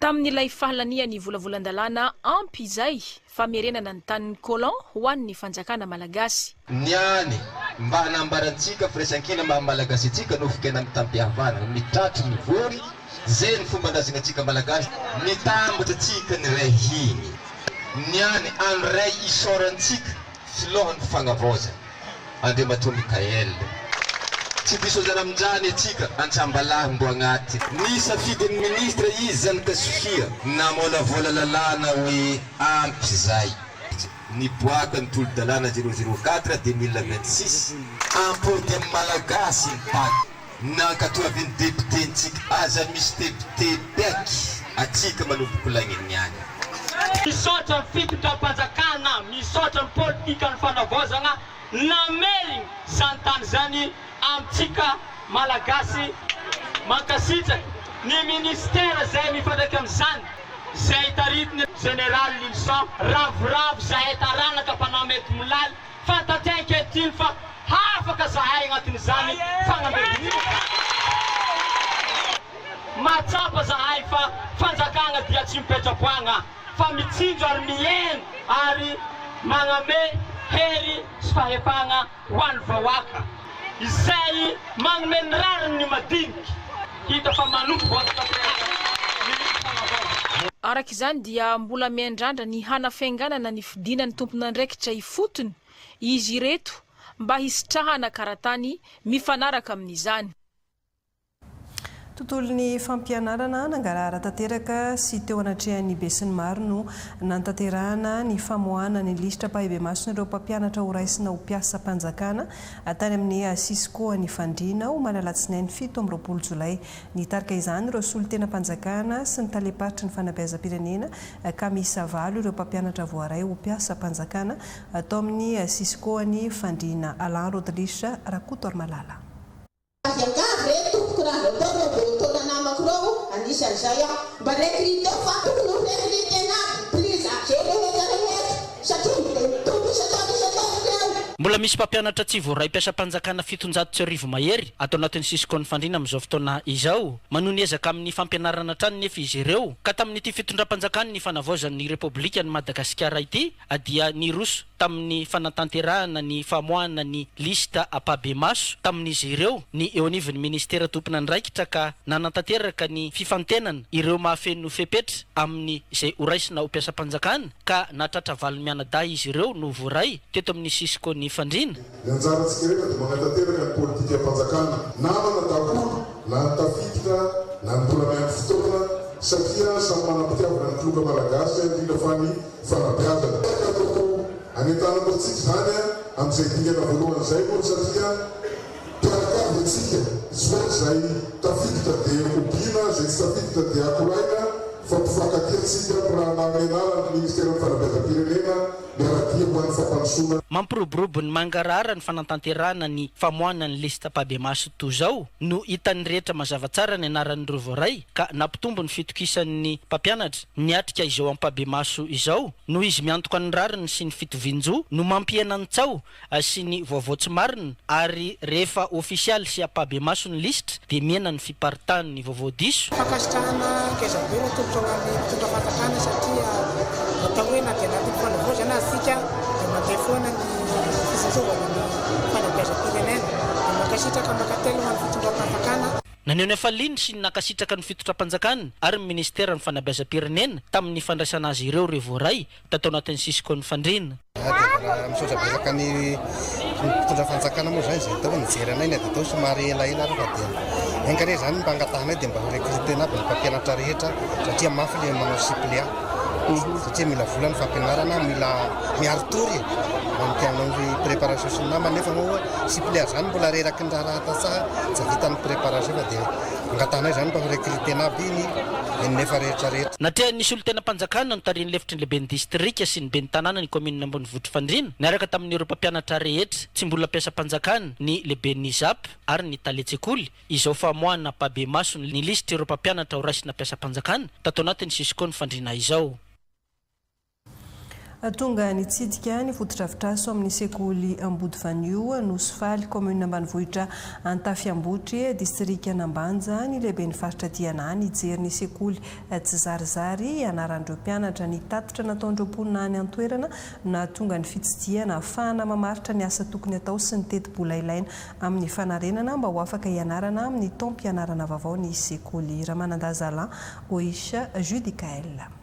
Speaker 24: tamin'ilay fahalanian'ny volavolan-dalàna ampy izay famerenana ny tanin'ny colon ho an'ny fanjakana malagasy.
Speaker 25: Niany mba hanambarantsika firaisankina maha Malagasy antsika no fikena mitam-pihavanana, mitratry mivory, Zay ny fomban-drazagna antsika Malagasy, mitambatra tsika ny ray hiny, niany andro ray isaorantsika filohan'ny fagnavaozana, Andriamatoa Mickaël. Tsy diso anjara amin'izany atsika Antsambalahy mbo agnaty. Nisafidy ny ministre izy zanaka Sofia namolavola lalàna hoe ampy zay. Niboaka ny tolo-dalàna 004 2026 ampody amin'ny Malagasy ny tany. Nankatoavin'ny député-ntsika aza misy député beky atsika manomboko laigny niany.
Speaker 4: Misaotra ny fitondram-panjakana, misaotra ny politikan'ny fanavaozana namerigny zany tany zany amintsika Malagasy, mankasitraka ny ministera zay mifandraika amizany zay taritiny Général Lylison, ravoravo zahay taranaka mpanao mety molaly Fantatray ankehitriny fa hafaka zahay agnatin'izany fagnambelomana. Mahatsapa zahay fa fanjakagna dia tsy mipetrapoagna fa mitsinjo ary mihaino ary magname hery sy fahefagna ho an'ny vahoaka izay magnome ny rariny ny madiniky. Hita fa manompo vahoaka tanteraka ny fanavaozana.
Speaker 24: Araka izany dia mbola miandrandra ny hanafenganana ny fidinan'ny tompon'andraikitra ifotony izy ireto mba hisitrahana karatany mifanaraka amin'izany.
Speaker 1: Tontolon'ny fampianarana nangarahara tanteraka sy teo anatrehan'ny besinimaro no nanatanterahana ny famoahana ny lisitra ampahibemason'ireo mpampianatra horaisina ho mpiasam-panjakana tany amin'ny Cisco any Fandriana omaly alatsinainy 27 jolay. Nitarika izany ireo solontenam-panjakana sy ny talem-paritry ny fanabeazam-pirenena ka miisa valo ireo mpampianatra voaray ho mpiasam-panjakana tao amin'ny Cisco any Fandriana. Alain Rodriche Rakotoarimalala.
Speaker 6: Miangavy re tompoko raha vao tao reo vao taona namako reo anisan'izay aho mba recruter fa tokony ho recruter-na aby plus age rehetra rehetra satria dia mitombo isan-taona isan-taona reo.
Speaker 16: Mbola misy mpampianatra tsy voaray mpiasam-panjakana 1700 mahery ato anatin'ny Cisco-n'ny Fandriana amin'izao fotoana izao. Manohy ny ezaka amin'ny fampianarana hatrany nefa izy ireo ka tamin'ity fitondram-panjakan'ny fanavaozan'ny Repoblikan'i Madagasikara ity dia niroso tamin'ny fanatanterahana ny famoahana ny lisitra ampahibemaso tamin'izy ireo ny eo anivon'ny minisitera tompon'andraikitra ka nanatanteraka ny fifantenana ireo mahafeno fepetra amin'ny izay horaisina ho mpiasam-panjakana ka nahatratra valo mianadahy izy ireo no voaray teto amin'ny Cisco ny Fandriana.
Speaker 7: Ny anjarantsika rehetra dia manatanteraka ny politikam-panjakana. Namana daholo na ny tafiditra na ny mbola miandry fotoana satria samy manam-pitiavana ny kiloka malagasy indrindra fa ny fanabeazana. Ataoko anentanako antsika izany amin'izay dingana voalohany izay hono satria mpianakavy antsika, tsy hoe izay tafiditra dia hobiana, izay tsy tafiditra dia akoraina fa mpifankatia antsika, mpirahalahy mianara ny Ministeran'ny Fanabeazam-pirenena miara-dia ho an'ny fampandrosoana.
Speaker 16: Mampiroborobo ny mangarahara ny fanatanterahana ny famoahana ny lisitra ampahibemaso toa izao no hitan'ny rehetra mazava tsara ny anaran'ireo voaray ka nampitombo ny fitokisan'ny mpampianatra niatrika izao ampahibemaso izao noho izy miantoka ny rariny sy ny fitovian-jo no mampihena ny tsaho sy ny vaovao tsy marina ary rehefa ofisialy sy ampahibemaso ny lisitra dia mihena ny fiparitahan'ny vaovao diso.
Speaker 8: Fankasitrahana ngeza be no atolotra ho an'ny mpitondra fanjakana satria atao hoe na dia anatin'ny fanavaozana aza isika dia mandeha foana ny fitsinjovana ny fanabeazam-pirenena. Dia mankasitraka mankatelina ny fitondram-panjakana.
Speaker 16: Naneho ny hafaliany sy ny nankasitraka ny fitondram-panjakana ary ny ministeran'ny fanabeazam-pirenena tamin'ny fandraisana azy ireo ireo voaray tato anatin'ny Cisco-n'ny Fandriana.
Speaker 10: Dia misaotra betsaka ny mpitondra fanjakana moa izany izay tao nijery anay na dia tao somary elaela ary fa dia enga anie izany mba angatahanay dia mba ho recruter-na aby ny mpampianatra rehetra satria mafy ilay manao suppléant satria mila vola ny fampianarana, mila miari-tory e, manao ny préparation sy ny namany nefa moa suppléant izany mbola reraky ny raharaha tantsaha tsy vitan'ny préparation fa dia Angatahanay izany mba ho recruter-na aby ny nefa rehetra rehetra.
Speaker 16: Natrehan'ny solontenam-panjakana notarihin'ny lefitry ny lehiben'ny distrika sy ny ben'ny tanàna ny kaominina ambonivohitr'i Fandriana, niaraka tamin'ireo mpampianatra rehetra tsy mbola mpiasam-panjakana, ny lehiben'ny ISAP ary ny talen-tsekoly, izao famoahana ampahibemaso ny lisitr'ireo mpampianatra ho raisina mpiasam-panjakana tato anatin'ny Cisco ny Fandriana izao.
Speaker 1: Tonga nitsidika ny fotodrafitrasa ao amin'ny sekoly Ambodivanio, Nosy Faly, kaominina ambanivohitra Antafiambotry, distrikan'Ambanja, ny lehiben'ny faritra Diana nijery ny sekoly tsizarizary ianaran'ireo mpianatra. Ny tatitra nataon'ireo mponina any an-toerana no nahatonga ny fitsidihana ahafahana mamaritra ny asa tokony hatao sy ny tetibola ilaina amin'ny fanarenana mba ho afaka hianarana amin'ny taom-pianarana vaovao ny sekoly. Ramanandaza Alain, Oisha Judicaël.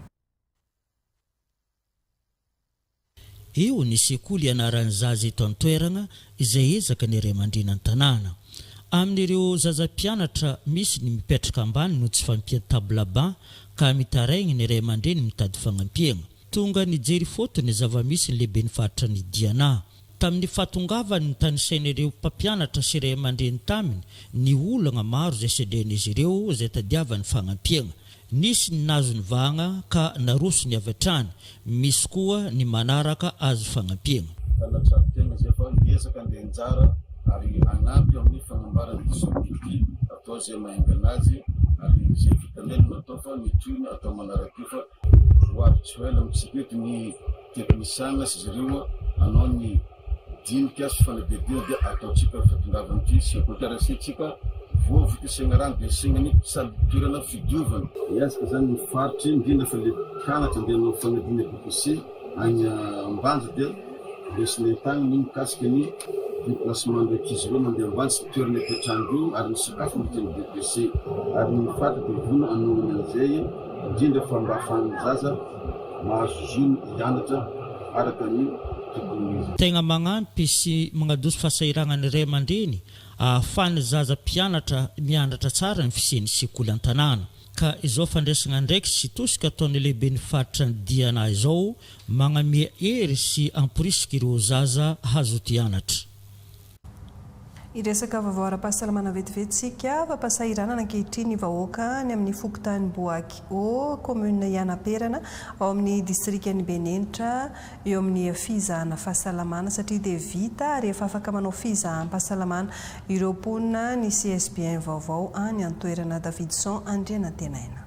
Speaker 26: Eo ny sekoly ianaran'ny zaza eto an-toerana izay ezaka ny ray aman-dreny an-tanàna.
Speaker 5: Amin'ireo zaza mpianatra, misy ny mipetraka ambany noho tsy fahampian'ny table banc ka mitaraigny ny ray aman-dreny mitady fagnampiagna. Tonga nijery ifotony ny zava-misy ny lehiben'ny faritra ny Diana. Tamin'ny fahatongavany notanisain'ireo mpampianatra sy ray aman-dreny taminy ny olagna maro izay sedrain'izy ireo izay tadiavany fagnampiagna. Nisy ny nahazo ny vahagna ka narosony avy hatrany, misy koa ny manaraka azo fagnampiagna.
Speaker 9: Fanatsarotena izay fa miezaka andeha anjara ary hanampy amin'ny fagnambarana ity sekoly ity, atao izay mahaingana azy ary izay vitanay no natao fa ny tohiny atao manaraka eo fa Ho avy tsy ho ela amintsika eto ny teknisiana sy zareo hanao ny dinika sy fanadihadiana dia ataontsika fahatongavan'ity sekoly ity ary asiantsika voa vita asiana rano dia asiana ny salle toerana fidiovana. Hiezaka izany ny faritry indrindra fa le mpianatra andeha hanao fanadihana BEPC any Ambanja dia Lesona entanina io mikasika ny déplacement ny ankizy ireo mandeha ambany sy ny toerana ipetrahan-dreo ary ny sakafo miditra ny BEPC ary ny faritra dia vonona hanohana an'izay indrindra fa mba ahafahan'ny zaza mahazo zony hianatra araka ny tokony ho izy.
Speaker 5: Tegna magnampy sy magnadoso fahasahiranan'ny ray aman-dreny ahafahan'ny zaza mpianatra mianatra tsara ny fisian'ny sekoly an-tanàna. Ka izao fandraisana andraikitra sy tosika ataon'ny lehiben'ny faritra ny Diana izao magnamia hery sy hamporisika ireo zaza hazoto hianatra.
Speaker 1: Hiresaka vaovao ara-pahasalamana vetivety isika. Fampasahiranana ankehitriny ny vahoaka any amin'ny fokontany Boaky Haut, commune Ianaperana, ao amin'ny distrikan'i Benenitra, eo amin'ny fizahana fahasalamana satria dia vita ary efa afaka manao fizaham-pahasalamana ireo mponina ny CSBN vaovao any an-toerana. Davidson Andrianantenaina.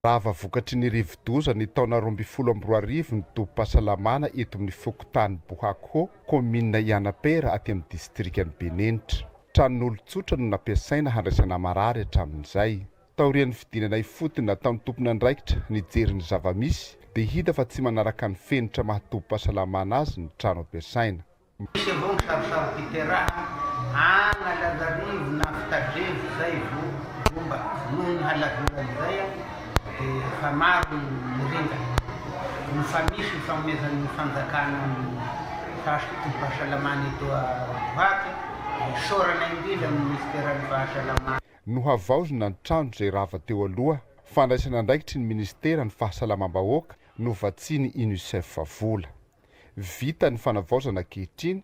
Speaker 11: Rava vokatry ny rivodoza ny taona 2012 ny tobim-pahasalamana eto amin'ny fokontany Bohako, kaominina Ianapera aty amin'ny distrikan'i Benenitra. Tranon'olon-tsotra no nampiasaina handraisana marary hatramin'izay. Taorian'ny fidinana ifotony nataon'ny tompon'andraikitra nijery ny zava-misy dia hita fa tsy manaraka ny fenitra maha tobim-pahasalamana azy ny trano ampiasaina.
Speaker 12: Misy avao ny sarosaro-piteraha agna Lalarivo na Fitadrevo zay vo momba noho ny halaviran'izay de efa maro ny mirindra no fa misy ny fanomezan'ny fanjakana ny tobim-pahasalamana eto Boaky, isaorana indrindra ny ministeran'ny fahasalamana.
Speaker 11: Nohavaozina ny trano izay rava teo aloha. Fandraisana andraikitry ny Minisiteran'ny Fahasalamam-bahoaka novatsian'ny Unicef vola. Vita ny fanavaozana ankehitriny,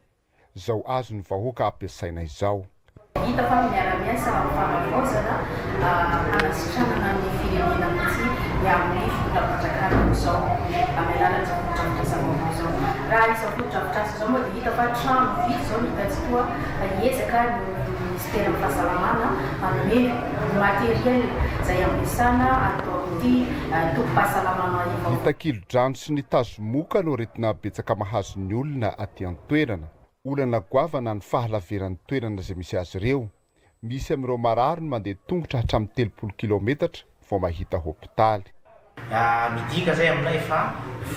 Speaker 11: izao azon'ny vahoaka ampiasaina izao.
Speaker 13: Hita fa miara-miasa amin'ny fanavaozana hanasitranana ny firenena mihitsy ny amin'ny fitondram-panjakana amin'izao, amin'ny alalan'izao fotodrafitrasa vaovao izao. Raha izao fotodrafitrasa izao moa dia hita fa trano vita izao no hitantsika toa hiezaka ny Minisiteran'ny Fahasalamana hanome ny matériel izay ampiasana ato amin'ity tobim-pahasalamana
Speaker 11: Ny
Speaker 13: vaovao.
Speaker 11: takilodrano sy ny tazomoka no aretina betsaka mahazo ny olona aty an-toerana. Olana goavana ny fahalaviran'ny toerana izay misy azy ireo. Misy amin'ireo marary no mandeha tongotra hatramin'ny 30 kilaometatra vao mahita hopitaly.
Speaker 26: Midika izay aminay fa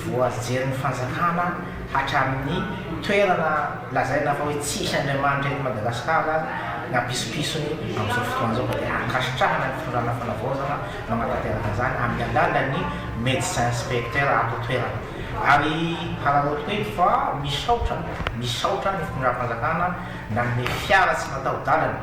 Speaker 26: voajerin'ny fanjakana hatramin'ny toerana lazaina fa hoe tsisy Andriamanitra eto Madagasikara aza ny hampisopisony amin'izao fotoana izao ka dia ankasitrahana ny fitondrana fanavaozana manatanteraka an'izany amin'ny alalan'ny médecin inspecteur ato an-toerana ary hararaotiko eto fa misaotra misaotra ny fitondram-panjakana nanome fiara tsy mataho-dalana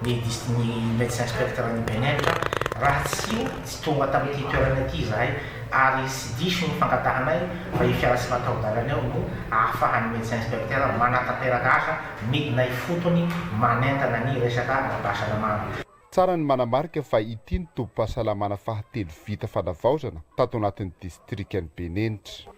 Speaker 26: ny ny médecin inspecteur ny Benenitra raha tsy io tsy tonga tamin'ity toerana ity izahay ary tsy diso ny fangatahanay fa io fiara tsy mataho-dalana io no ahafahan'ny médecin inspecteur manatanteraka asa midina ifotony manentana ny resaka ara-pahasalamana.
Speaker 11: Tsara ny manamarika fa ity no tobim-pahasalamana fahatelo vita fanavaozana tato anatin'ny distrikan'i Benenitra.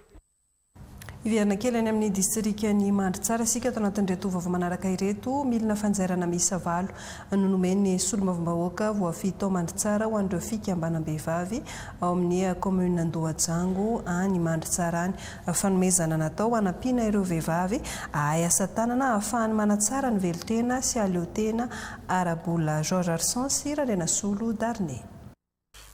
Speaker 1: Hiverina kely any amin'ny distrikan'i Mandritsara isika ato anatin'ireto vaovao manaraka ireto. Milina fanjairana miisa valo no nomen'ny solombavambahoaka voafidy tao Mandritsara ho an'ireo fikambanam-behivavy ao amin'ny kaominina Andohajango any Mandritsara any. Fanomezana natao hanampiana ireo vehivavy hahay asa tanana hahafahany manatsara ny velon-tena sy hahaleo tena ara-bola. Georges Arson sy Randrianasolo Darné.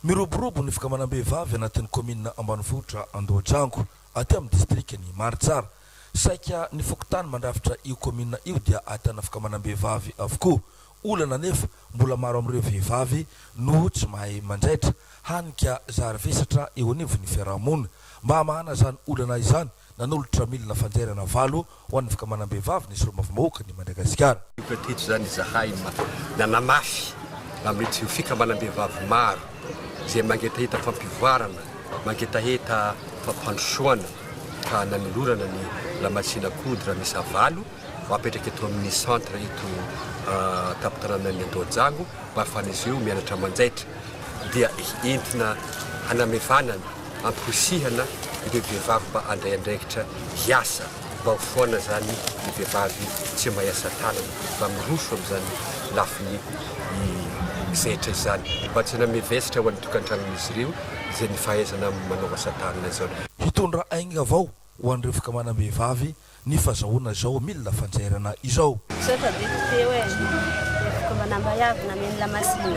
Speaker 3: Miroborobo ny fikambanam-behivavy anatin'ny kaominina ambanivohitra Andohajango, aty amin'ny distrikan'i Maritsara. Saika ny fokontany mandrafitra io kaominina io dia ahitana fikambanam-behivavy avokoa. Olana anefa, mbola maro amin'ireo vehivavy no tsy mahay manjaitra, hany ka zary vesatra eo anivon'ny fiarahamonina. Mba hamahana izany olana izany, Nanolotra milina fanjairana valo ho an'ny fikambanam-behivavy ny solombavambahoakan'i Madagasikara.
Speaker 14: Tonga teto izany izahay nanamafy amin'ireo fikambanam-behivavy maro izay mangetaheta fampivoarana, mangetaheta fampandrosoana ka nanolorana ny lamasina à coudre miisa valo ho apetraka eto amin'ny centre eto an-tampon-tanànan'i Andohajango mba ahafahan'izy ireo mianatra manjaitra dia entina hanamevanana, amporisihana ireo vehivavy mba handray andraikitra hiasa mba ho foana izany ny vehivavy tsy mahay asa tanana mba miroso amin'izany lafiny zaitra izany mba tsy hanome vesatra ho an'ny tokantranon'izy ireo izay ny fahaizana manao asa tanana izany.
Speaker 3: Hitondra ainga vao ho an'ireo fikambanam-behivavy ny fazahoana izao milina fanjairana izao.
Speaker 17: Misaotra député oe fikambanam vaiavy nameno lamasina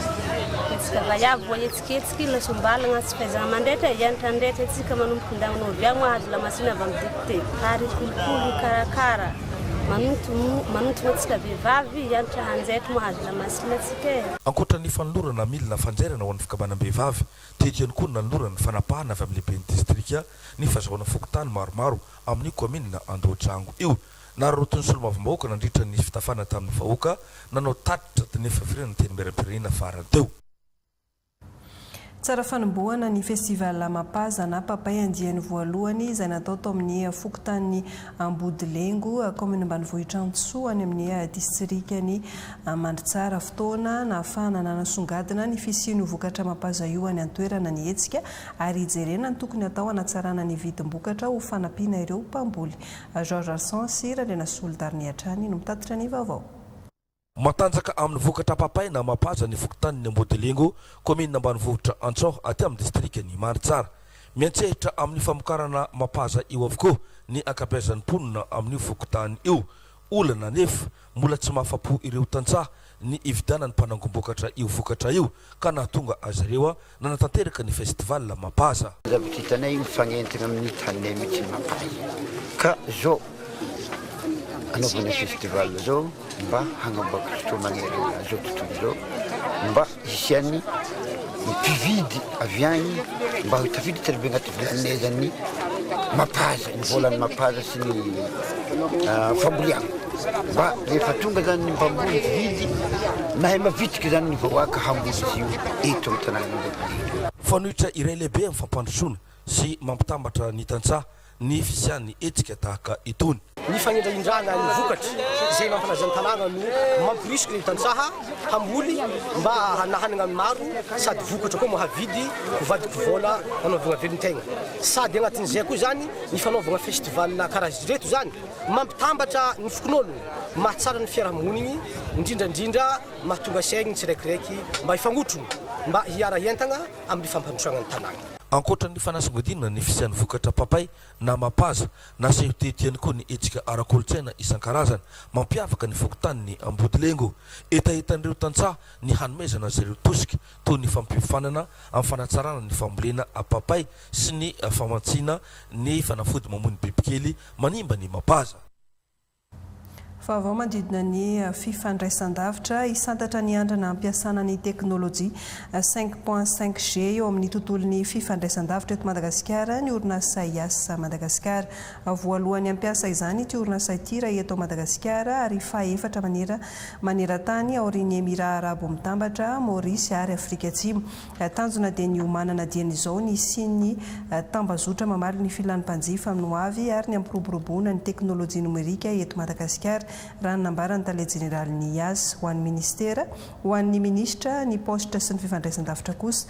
Speaker 17: hetsika vaiavy voa hetsiketsika lasombalagna tsy fahaizagna mandraitra hianatra andraitra antsika manomboka indagnona ovy mahazo lamasina avy am député ary hikolokolo hikarakara manontona antsika vehivavy hianatra hanjaitra mahazo lamasina antsika e.
Speaker 3: Ankoatra ny fanolorana milina fanjairana ho an'ny fikambanam-behivavy, teto ihany koa ny nanolorana ny fanapahana avy amin'ny lehiben'ny distrika ny fazahoana fokontany maromaro amin'io kaominina Andohadrango io. Nararaotin'ny solombavambahoaka nandritra ny fitafana tamin'ny vahoaka nanao tatitra teny firenena ny Antenimierampirenena farany teo.
Speaker 1: Tsara fanombohana ny festival Mapaza na Papay andiany voalohany izay natao tao amin'ny fokontanin'i Ambodilengo, kaominina ambanivohitr'Antsoa any amin'ny distrikan'i Mandritsara. Fotoana nahafahana nanasongadina ny fisian'io vokatra Mapaza io any an-toerana ny hetsika ary hijerena ny tokony hatao hanatsarana ny vidim-bokatra ho fanampiana ireo mpamboly. Georges Arsan sy Randrianasolo Darny hatrany no mitatitra ny vaovao.
Speaker 3: Matanjaka amin'ny vokatra papay na mapaza ny fokontanin'i Ambodilengo, kaominina ambanivohitra Antsaoha, aty amin'ny distrikan'i Mandritsara. Miantsehitra amin'ny famokarana mapaza io avokoa ny ankabeazan'ny mponina amin'io fokontany io. Olana anefa, mbola tsy mahafa-po ireo tantsaha ny hividianan'ny mpanangom-bokatra io vokatra io ka nahatonga azy ireo nanatanteraka ny festival Mapaza.
Speaker 18: Zavatra hitanay mifagnentana amin'ny taninay mihitsy ny Mapaza ka zao anaovana festival zao mba hagnamboaka fotoa magnerana zao tontolo zao mba hisian'ny mpividy avy agny mba ho tafiditra be agnaty vilaninay zany ny Mapaza, ny volan'ny Mapaza sy ny famboleagna mba rehefa tonga zany ny mpamboly mpividy mahay mavitrika zany ny vahoaka hamboly izy io eto amin'ny tanànan'Ambohipilia.
Speaker 3: Fanoitra iray lehibe amin'ny fampandrosoana sy mampitambatra ny tantsaha ny fisian'ny hetsika tahaka itony.
Speaker 19: Ny fanindrahindrana ny vokatra izay mampalaza ny tanàna no mamporisika ny tantsaha hamboly mba hanahanana ny maro sady vokatra koa mahavidy ho vadiko vola hanaovagna velon-tegna. Sady agnatin'izay koa izany ny fanaovagna festival karaha ireto izany mampitambatra ny fokonologno, mahatsara ny fiarahamonigny, indrindra indrindra mahatonga saigny ny tsiraikiraiky mba hifagnotrogno mba hiara-hientagna amin'ny fampandrosoagna ny tanàgna.
Speaker 3: Ankoatra ny fanasongadinana ny fisian'ny vokatra papay na mapaza, naseho teto ihany koa ny hetsika ara-kolontsaina isan-karazany mampiavaka ny fokontanin'i Ambodilengo. Hetahetan'ireo tantsaha ny hanomezana azy ireo tosika toy ny fampiofanana amin'ny fanatsarana ny fambolena papay sy ny famantsiana ny fanafody mamono bibikely manimba ny mapaza.
Speaker 1: Vaovao manodidina ny fifandraisandavitra, hisantatra ny andrana hampiasana ny teknolojia cinq point cinq G eo amin'ny tontolon'ny fifandraisandavitra eto Madagasikara ny orinasa Yas Madagascar. Voalohany hampiasa izany ity orinasa ity raha eto Madagasikara ary fahaefatra manera maneran-tany aorian'ny Emirà Arabo Mitambatra, Maorisy ary Afrika Atsimo. Tanjona dia ny hiomanana dieny izao ny hisian'ny tambazotra mamaly ny filan'ny mpanjifa amin'ny ho avy ary ny hampiroboroboana ny teknolojia nomerika eto Madagasikara, raha ny nambaran'ny tale jeneralin'ny Yas. Ho an'ny minisitera, ho an'ny minisitra ny paositra sy ny fifandraisandavitra kosa,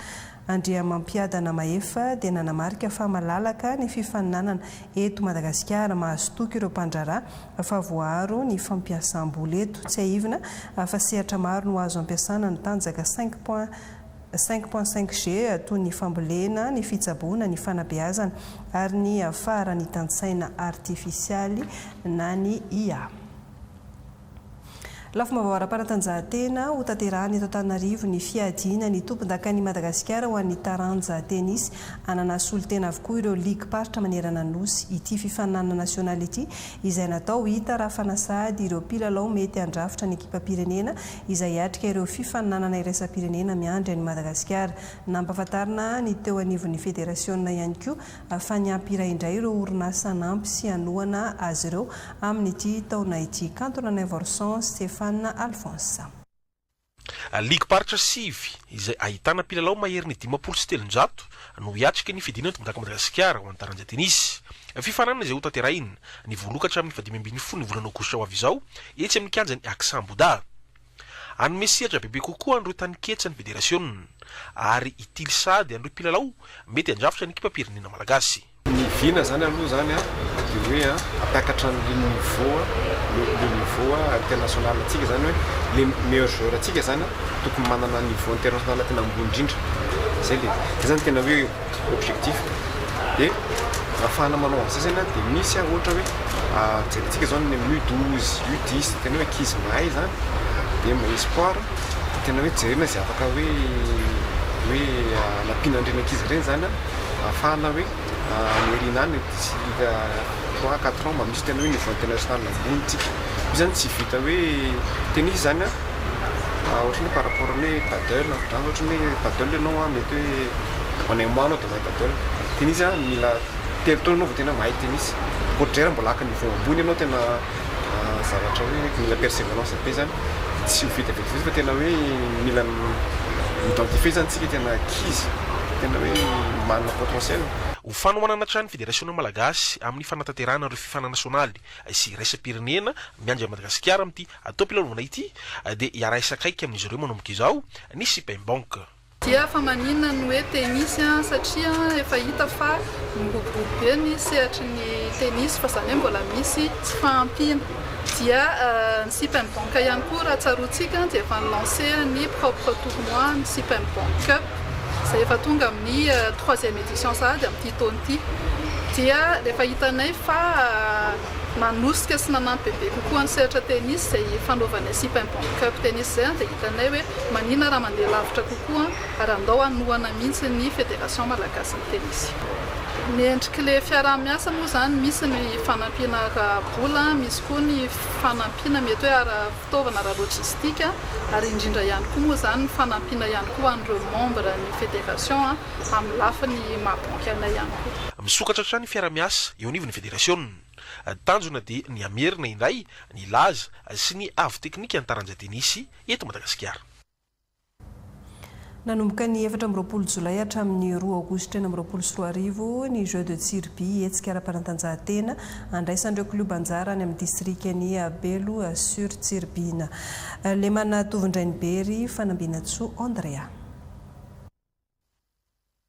Speaker 1: Andriamampiadana Mahefa dia nanamarika fa malalaka ny fifaninanana eto Madagasikara, mahazo toky ireo mpandraharaha fa voaaro ny fampiasam-bola eto. Tsiahivina fa sehatra maro no azo ampiasana ny tanjaka cinq point cinq point cinq G toy ny fambolena, ny fitsaboana, ny fanabeazana ary ny faharanitan-tsaina artifisialy na ny IA. Lafim-baovao ara-panatanjahantena, Hotanterahina eto Antananarivo ny fiadiana ny tompondakan'i Madagasikara ho an'ny taranja tenisy. Hanana solontena avokoa ireo ligim-paritra manerana ny Nosy ity fifaninanana nasionaly ity izay natao hitarafana sahady ireo mpilalao mety handrafitra ny ekipam-pirenena izay hiatrika ireo fifaninanana iraisam-pirenena miandry an'i Madagasikara. Nampahafantarina ny teo anivon'ny federasiona ihany koa fa niampy iray indray ireo orinasa hanampy sy hanohana azy ireo amin'ity taona ity. Kanto Ranaivoarison, Stéphane Alphonse.
Speaker 2: Ligim-paritra sivy izay ahitana mpilalao maherin'ny 350 no hiatrika ny fiadiana ny tompondaka Madagasikara ho an'ny taranja tenisy. Fifaninanana izay hotanterahina ny voalohany ka hatramin'ny fahadimy ambin'ny folo ny volana aogositra ho avy izao etsy amin'ny kianjan'ny Aksa Ambohidahy. Hanome sehatra bebe kokoa an'ireo taninketsa ny federasionina ary hitily sahady an'ireo mpilalao mety handrafitra ny ekipam-pirenena malagasy.
Speaker 15: Ny vina zany aloha zany an de hoe an hampiakatra an'le niveau an, le niveau international antsika zany hoe le meilleur joueur antsika zany an tokony manana niveau international tena ambony indrindra, zay le zay zany tena hoe objectif de ahafahana manao an'izay zany an de misy an ohatra hoe jerentsika zao ny amin'ny U 12, U 10 tena hoe ankizy mahay zany de espoir tena hoe jerena zay afaka hoe hoe anampiana an'ireny ankizy ireny zany an. Ahafahana hoe any aoriana any d'ici trois quatre ans mba misy tena hoe niveau international ambony tsika. Io zany tsy vita hoe tennis zany an, ohatran'ny hoe par rapport amin'ny hoe paddle, ohatran'izany ohatran'ny hoe paddle ianao an mety hoe en un mois anao dia mahay paddle. Tennis an mila telo taona ianao vao tena mahay tennis. Ankoatr'izay raha mbola haka niveau ambony ianao tena zavatra hoe mila persévérance be zany, tsy ho vita vetivety fa tena hoe mila mi-identifier zany tsika tena ankizy tena hoe manana potentiel.
Speaker 2: Ho fanohanana hatrany ny Federasiona Malagasy amin'ny fanatanterahana ireo fifanana nasionaly sy iraisam-pirenena miandry an'i Madagasikara amin'ity taom-pilalaovana ity dia hiara-hiasa akaiky amin'izy ireo manomboka izao ny Sipem Bank.
Speaker 20: Dia fa maninona no hoe tenisy satria efa hita fa miroborobo be ny sehatry ny tenisy fa izany hoe mbola misy tsy fahampiana. Dia ny Sipem Bank ihany koa raha tsaroantsika dia efa ni-lancer ny propre tournoi ny Sipem Bank Cup izay efa tonga amin'ny troisième édition sahady amin'ity taona ity. Dia rehefa hitanay fa nanosika sy nanampy bebe kokoa ny sehatra tenisy izay fanaovanay Sipem Bank Cup tenisy izay dia hitanay hoe Manina raha mandeha lavitra kokoa ary andao hanohana mihitsy ny Federation Malagasin'ny Tenisy. Ny endrik'ilay fiaraha-miasa moa izany misy ny fanampiana ara-bola, misy koa ny fanampiana mety hoe ara-fitaovana, ara-logistique ary indrindra ihany koa moa izany ny fanampiana ihany koa ho an'ireo membre ny Federation amin'ny lafiny maha banky anay ihany koa.
Speaker 2: Misokatra hatrany ny fiaraha-miasa eo anivon'ny Federasiona. Tanjona dia ny hamerina indray ny laza sy ny avo teknika ny taranja tenisy eto Madagasikara.
Speaker 1: Nanomboka ny 24 jolay hatramin'ny 2 aogositra 2026 ny Jeux de Tsiribihina, hetsika ara-panatanjahantena andraisan'ireo klioba anjara any amin'ny distrikan'i Belo sur Tsiribihina. Lemana Tovondrainibery, Fanambinantsoa Andrea.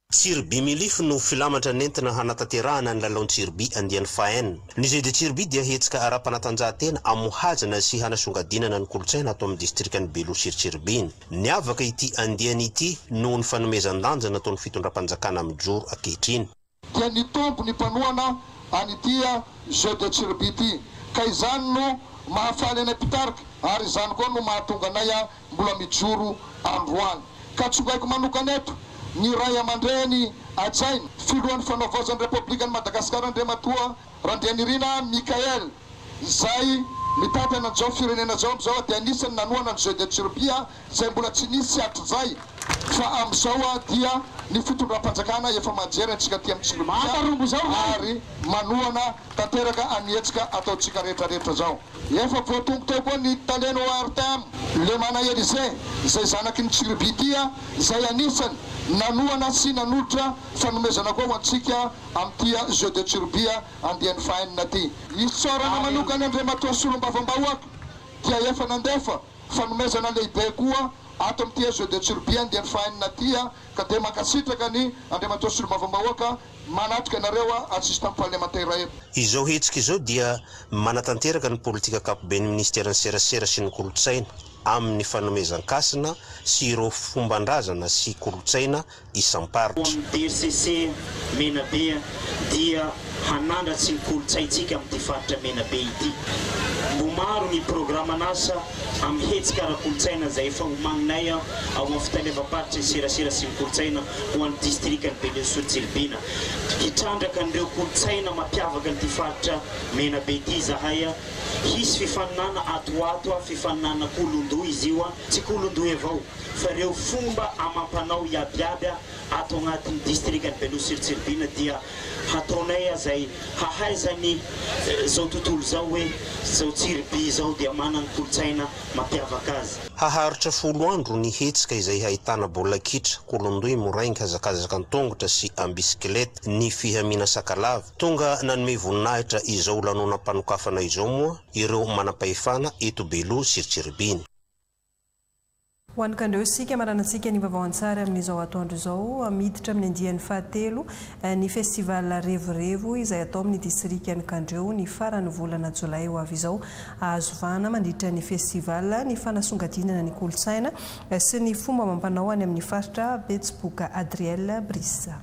Speaker 21: Tsiribihy Milifo no filamatra nentina hanatanterahana ny lalaon-tsiribihy andiany fahenina. Ny Jeux de Tsiribihy dia hetsika ara-panatanjahantena amohazana sy hanasongadinana ny kolontsaina ato amin'ny distrikan'i Belo sur Tsiribihina. Niavaka ity andiany ity noho ny fanomezan-danja nataon'ny fitondram-panjakana mijoro ankehitriny.
Speaker 7: Dia nitombo ny mpanohana an'ity Jeux de Tsiribihy ity ka izany no mahafaly anay mpitarika ary izany koa no mahatonga anay mbola mijoro androany. Ka tsongaiko manokana eto ny Ray aman-dreny hajaina, Filohan'ny Fanavaozan'ny Repoblikan'i Madagasikara Andriamatoa Randrianirina Michaël izay mitantana an'izao firenena izao amin'izao dia anisan'ny nanohana ny Jeux de Tsiribihina izay mbola tsy nisy hatrizay fa amin'izao dia ny fitondram-panjakana efa manjery antsika aty amin'ny Tsiribihina ary manohana tanteraka an'ny hetsika ataontsika rehetra rehetra izao. Efa voatongo teo koa ny talen'ny ORTM, Lemana Elysée, izay zanaky ny Tsiribihina izay anisany nanohana sy nanolotra fanomezana koa ho antsika amin'ity Jeux de Tsiribihina andiany fahenina ity. Isaorana manokana Andriamatoa Solombavambahoaka dia efa nandefa fanomezana lehibe koa ato amin'ity Jeux de Tsiribihina andiany fahenina ity ka dia mankasitraka ny Andriamatoa Solombavambahoaka Manatrika anareo aho assistant parlemantera eto.
Speaker 21: Izao hetsika izao dia manatanteraka ny politika ankapoben'ny Minisiteran'ny Serasera sy ny Kolontsaina amin'ny fanomezan-kasina sy ireo fomban-drazana sy kolontsaina isam-paritra.
Speaker 22: Ao amin'ny DRCC Menabe dia hanandratsy ny kolontsaintsika amin'ity faritra Menabe ity. Mbo maro ny programan'asa. Amin'ny hetsika ara-kolontsaina izay efa omaninay ao amin'ny fitaleavam-paritry ny serasera sy ny kolontsaina ho an'ny distrikan'i Beloha Tsiribihina. Hitrandraka an'ireo kolontsaina mampiavaka an'ity faritra Menabe ity izahay. Hisy fifaninana ato ho ato, fifaninanana kolondoha izy io, tsy kolondoha evao fa ireo fomba amam-panao iabiaby ato agnatin'ny distrikan'i Beloha sy Tsiribihina dia hataonay izay hahaizany izao tontolo izao hoe izao Tsiribihy izao dia manana kolontsaina mampiavaka azy.
Speaker 21: Haharitra folo andro ny hetsika izay hahitana baolina kitra, kolondoy, moraingy, hazakazaka an-tongotra sy am-bisikileta, ny fihamiana sakalava. Tonga nanome voninahitra izao lanonam-panokafana izao moa ireo manampahefana eto Beloha sy Tsiribihina.
Speaker 1: Ho an'ny Kandreo isika, maranantsika ny vaovao an-tsary amin'izao atoandro izao. Miditra amin'ny andiany fahatelo ny festival Revorevo izay atao amin'ny distrikan'i Kandreo ny faran'ny volana jolay ho avy izao. Azo vahana mandritra ny festival ny fanasongadinana ny kolontsaina sy ny fomba amam-panao any amin'ny faritra Betsiboka. Adriel Brice.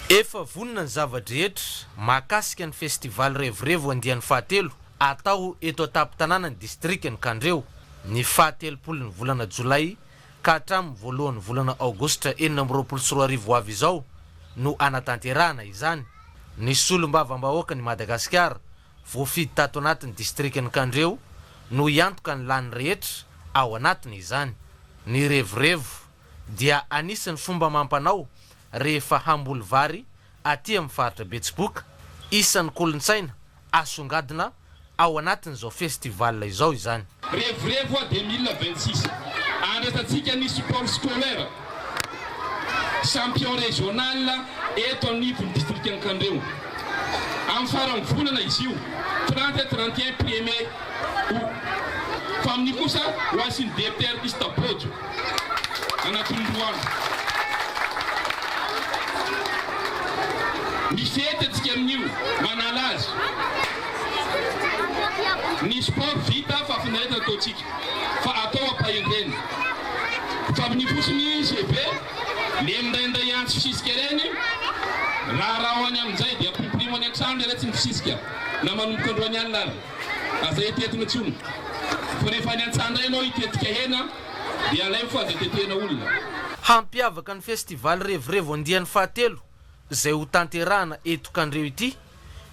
Speaker 16: Efa vonona ny zava-drehetra mahakasika ny Festival Revorevo andiany fahatelo atao eto an-tampon-tanànan'ny distrikan'i Kandreho, ny fahatelopolon'ny volana jolay ka hatramin'ny voalohan'ny volana aogositra 2026 ho avy izao no hanatanterahana izany. Ny solombavambahoakan'i Madagasikara voafidy tato anatin'ny distrikan'i Kandreho no hiantoka ny lany rehetra ao anatiny izany. Ny revorevo dia anisan'ny fomba amam-panao rehefa hamboly vary aty amin'ny faritra Betsiboka, isan'ny kolontsaina asongadina ao anatin'izao festival izao izany.
Speaker 4: Revorevo 2026, andraisantsika ny sport scolaire champion régional eto anivon'ny distrikan'i Kandreho. Amin'ny faran'ny volana izy io, 30, 31, premier août. Fa amin'io kosa ho asian'ny député artiste Bojo. Anatin'ny roa andro. Mifety antsika amin'io, manala azy. Ny sport vita fa finaretana ataontsika fa atao ampahendrena. Fa amin'io fotsiny GB, le mindainday antso fisisika ireny, raharaho any amin'izay dia ampirimpirimo any an-trano le retsy ny fisisika na manomboka androany alina ary. Aza etetina intsony. Fa rehefa any an-tsaha indray ianao hitetika hena dia alaivo fa aza tetehina olona.
Speaker 16: Hampiavaka ny Festival Revorevo andiany fahatelo izay hotanterahana eto Kandreho ity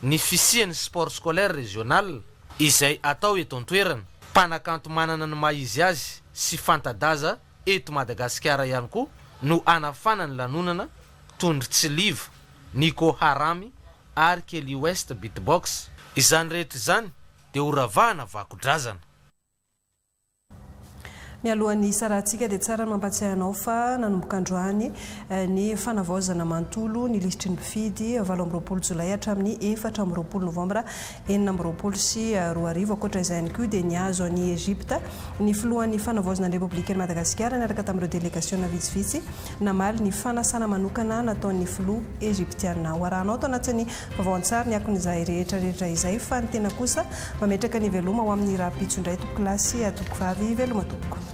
Speaker 16: ny fisian'ny Sport Scolaire Régional izay atao eto an-toerana. Mpanakanto manana ny maha izy azy sy fanta-daza eto Madagasikara ihany koa no hanafana ny lanonana toy ny Tsiliva, Nico Haramy ary Kelly West Beatbox. Izany rehetra izany dia ho ravahana vako-drazana.
Speaker 1: Mialohan'ny hisarahantsika dia tsara ny mampatsiahy anao fa nanomboka androany ny fanavaozana manontolo ny lisitry ny mpifidy 28 jolay hatramin'ny 24 novambra 2026. Ankoatra izay ihany koa dia nihazo an'i Egypta ny filohan'ny fanavaozana ny Repoblikan'i Madagasikara niaraka tamin'ireo delegasiona vitsivitsy namaly ny fanasana manokana nataon'ny filoha Egyptiana. Ho arahanao ato anatin'ny vaovao an-tsary ny akon'izay rehetra rehetra izay fa ny tena kosa mametraka ny veloma ho amin'ny rahampitso indray tompokolahy sy tompokovavy veloma tompoko.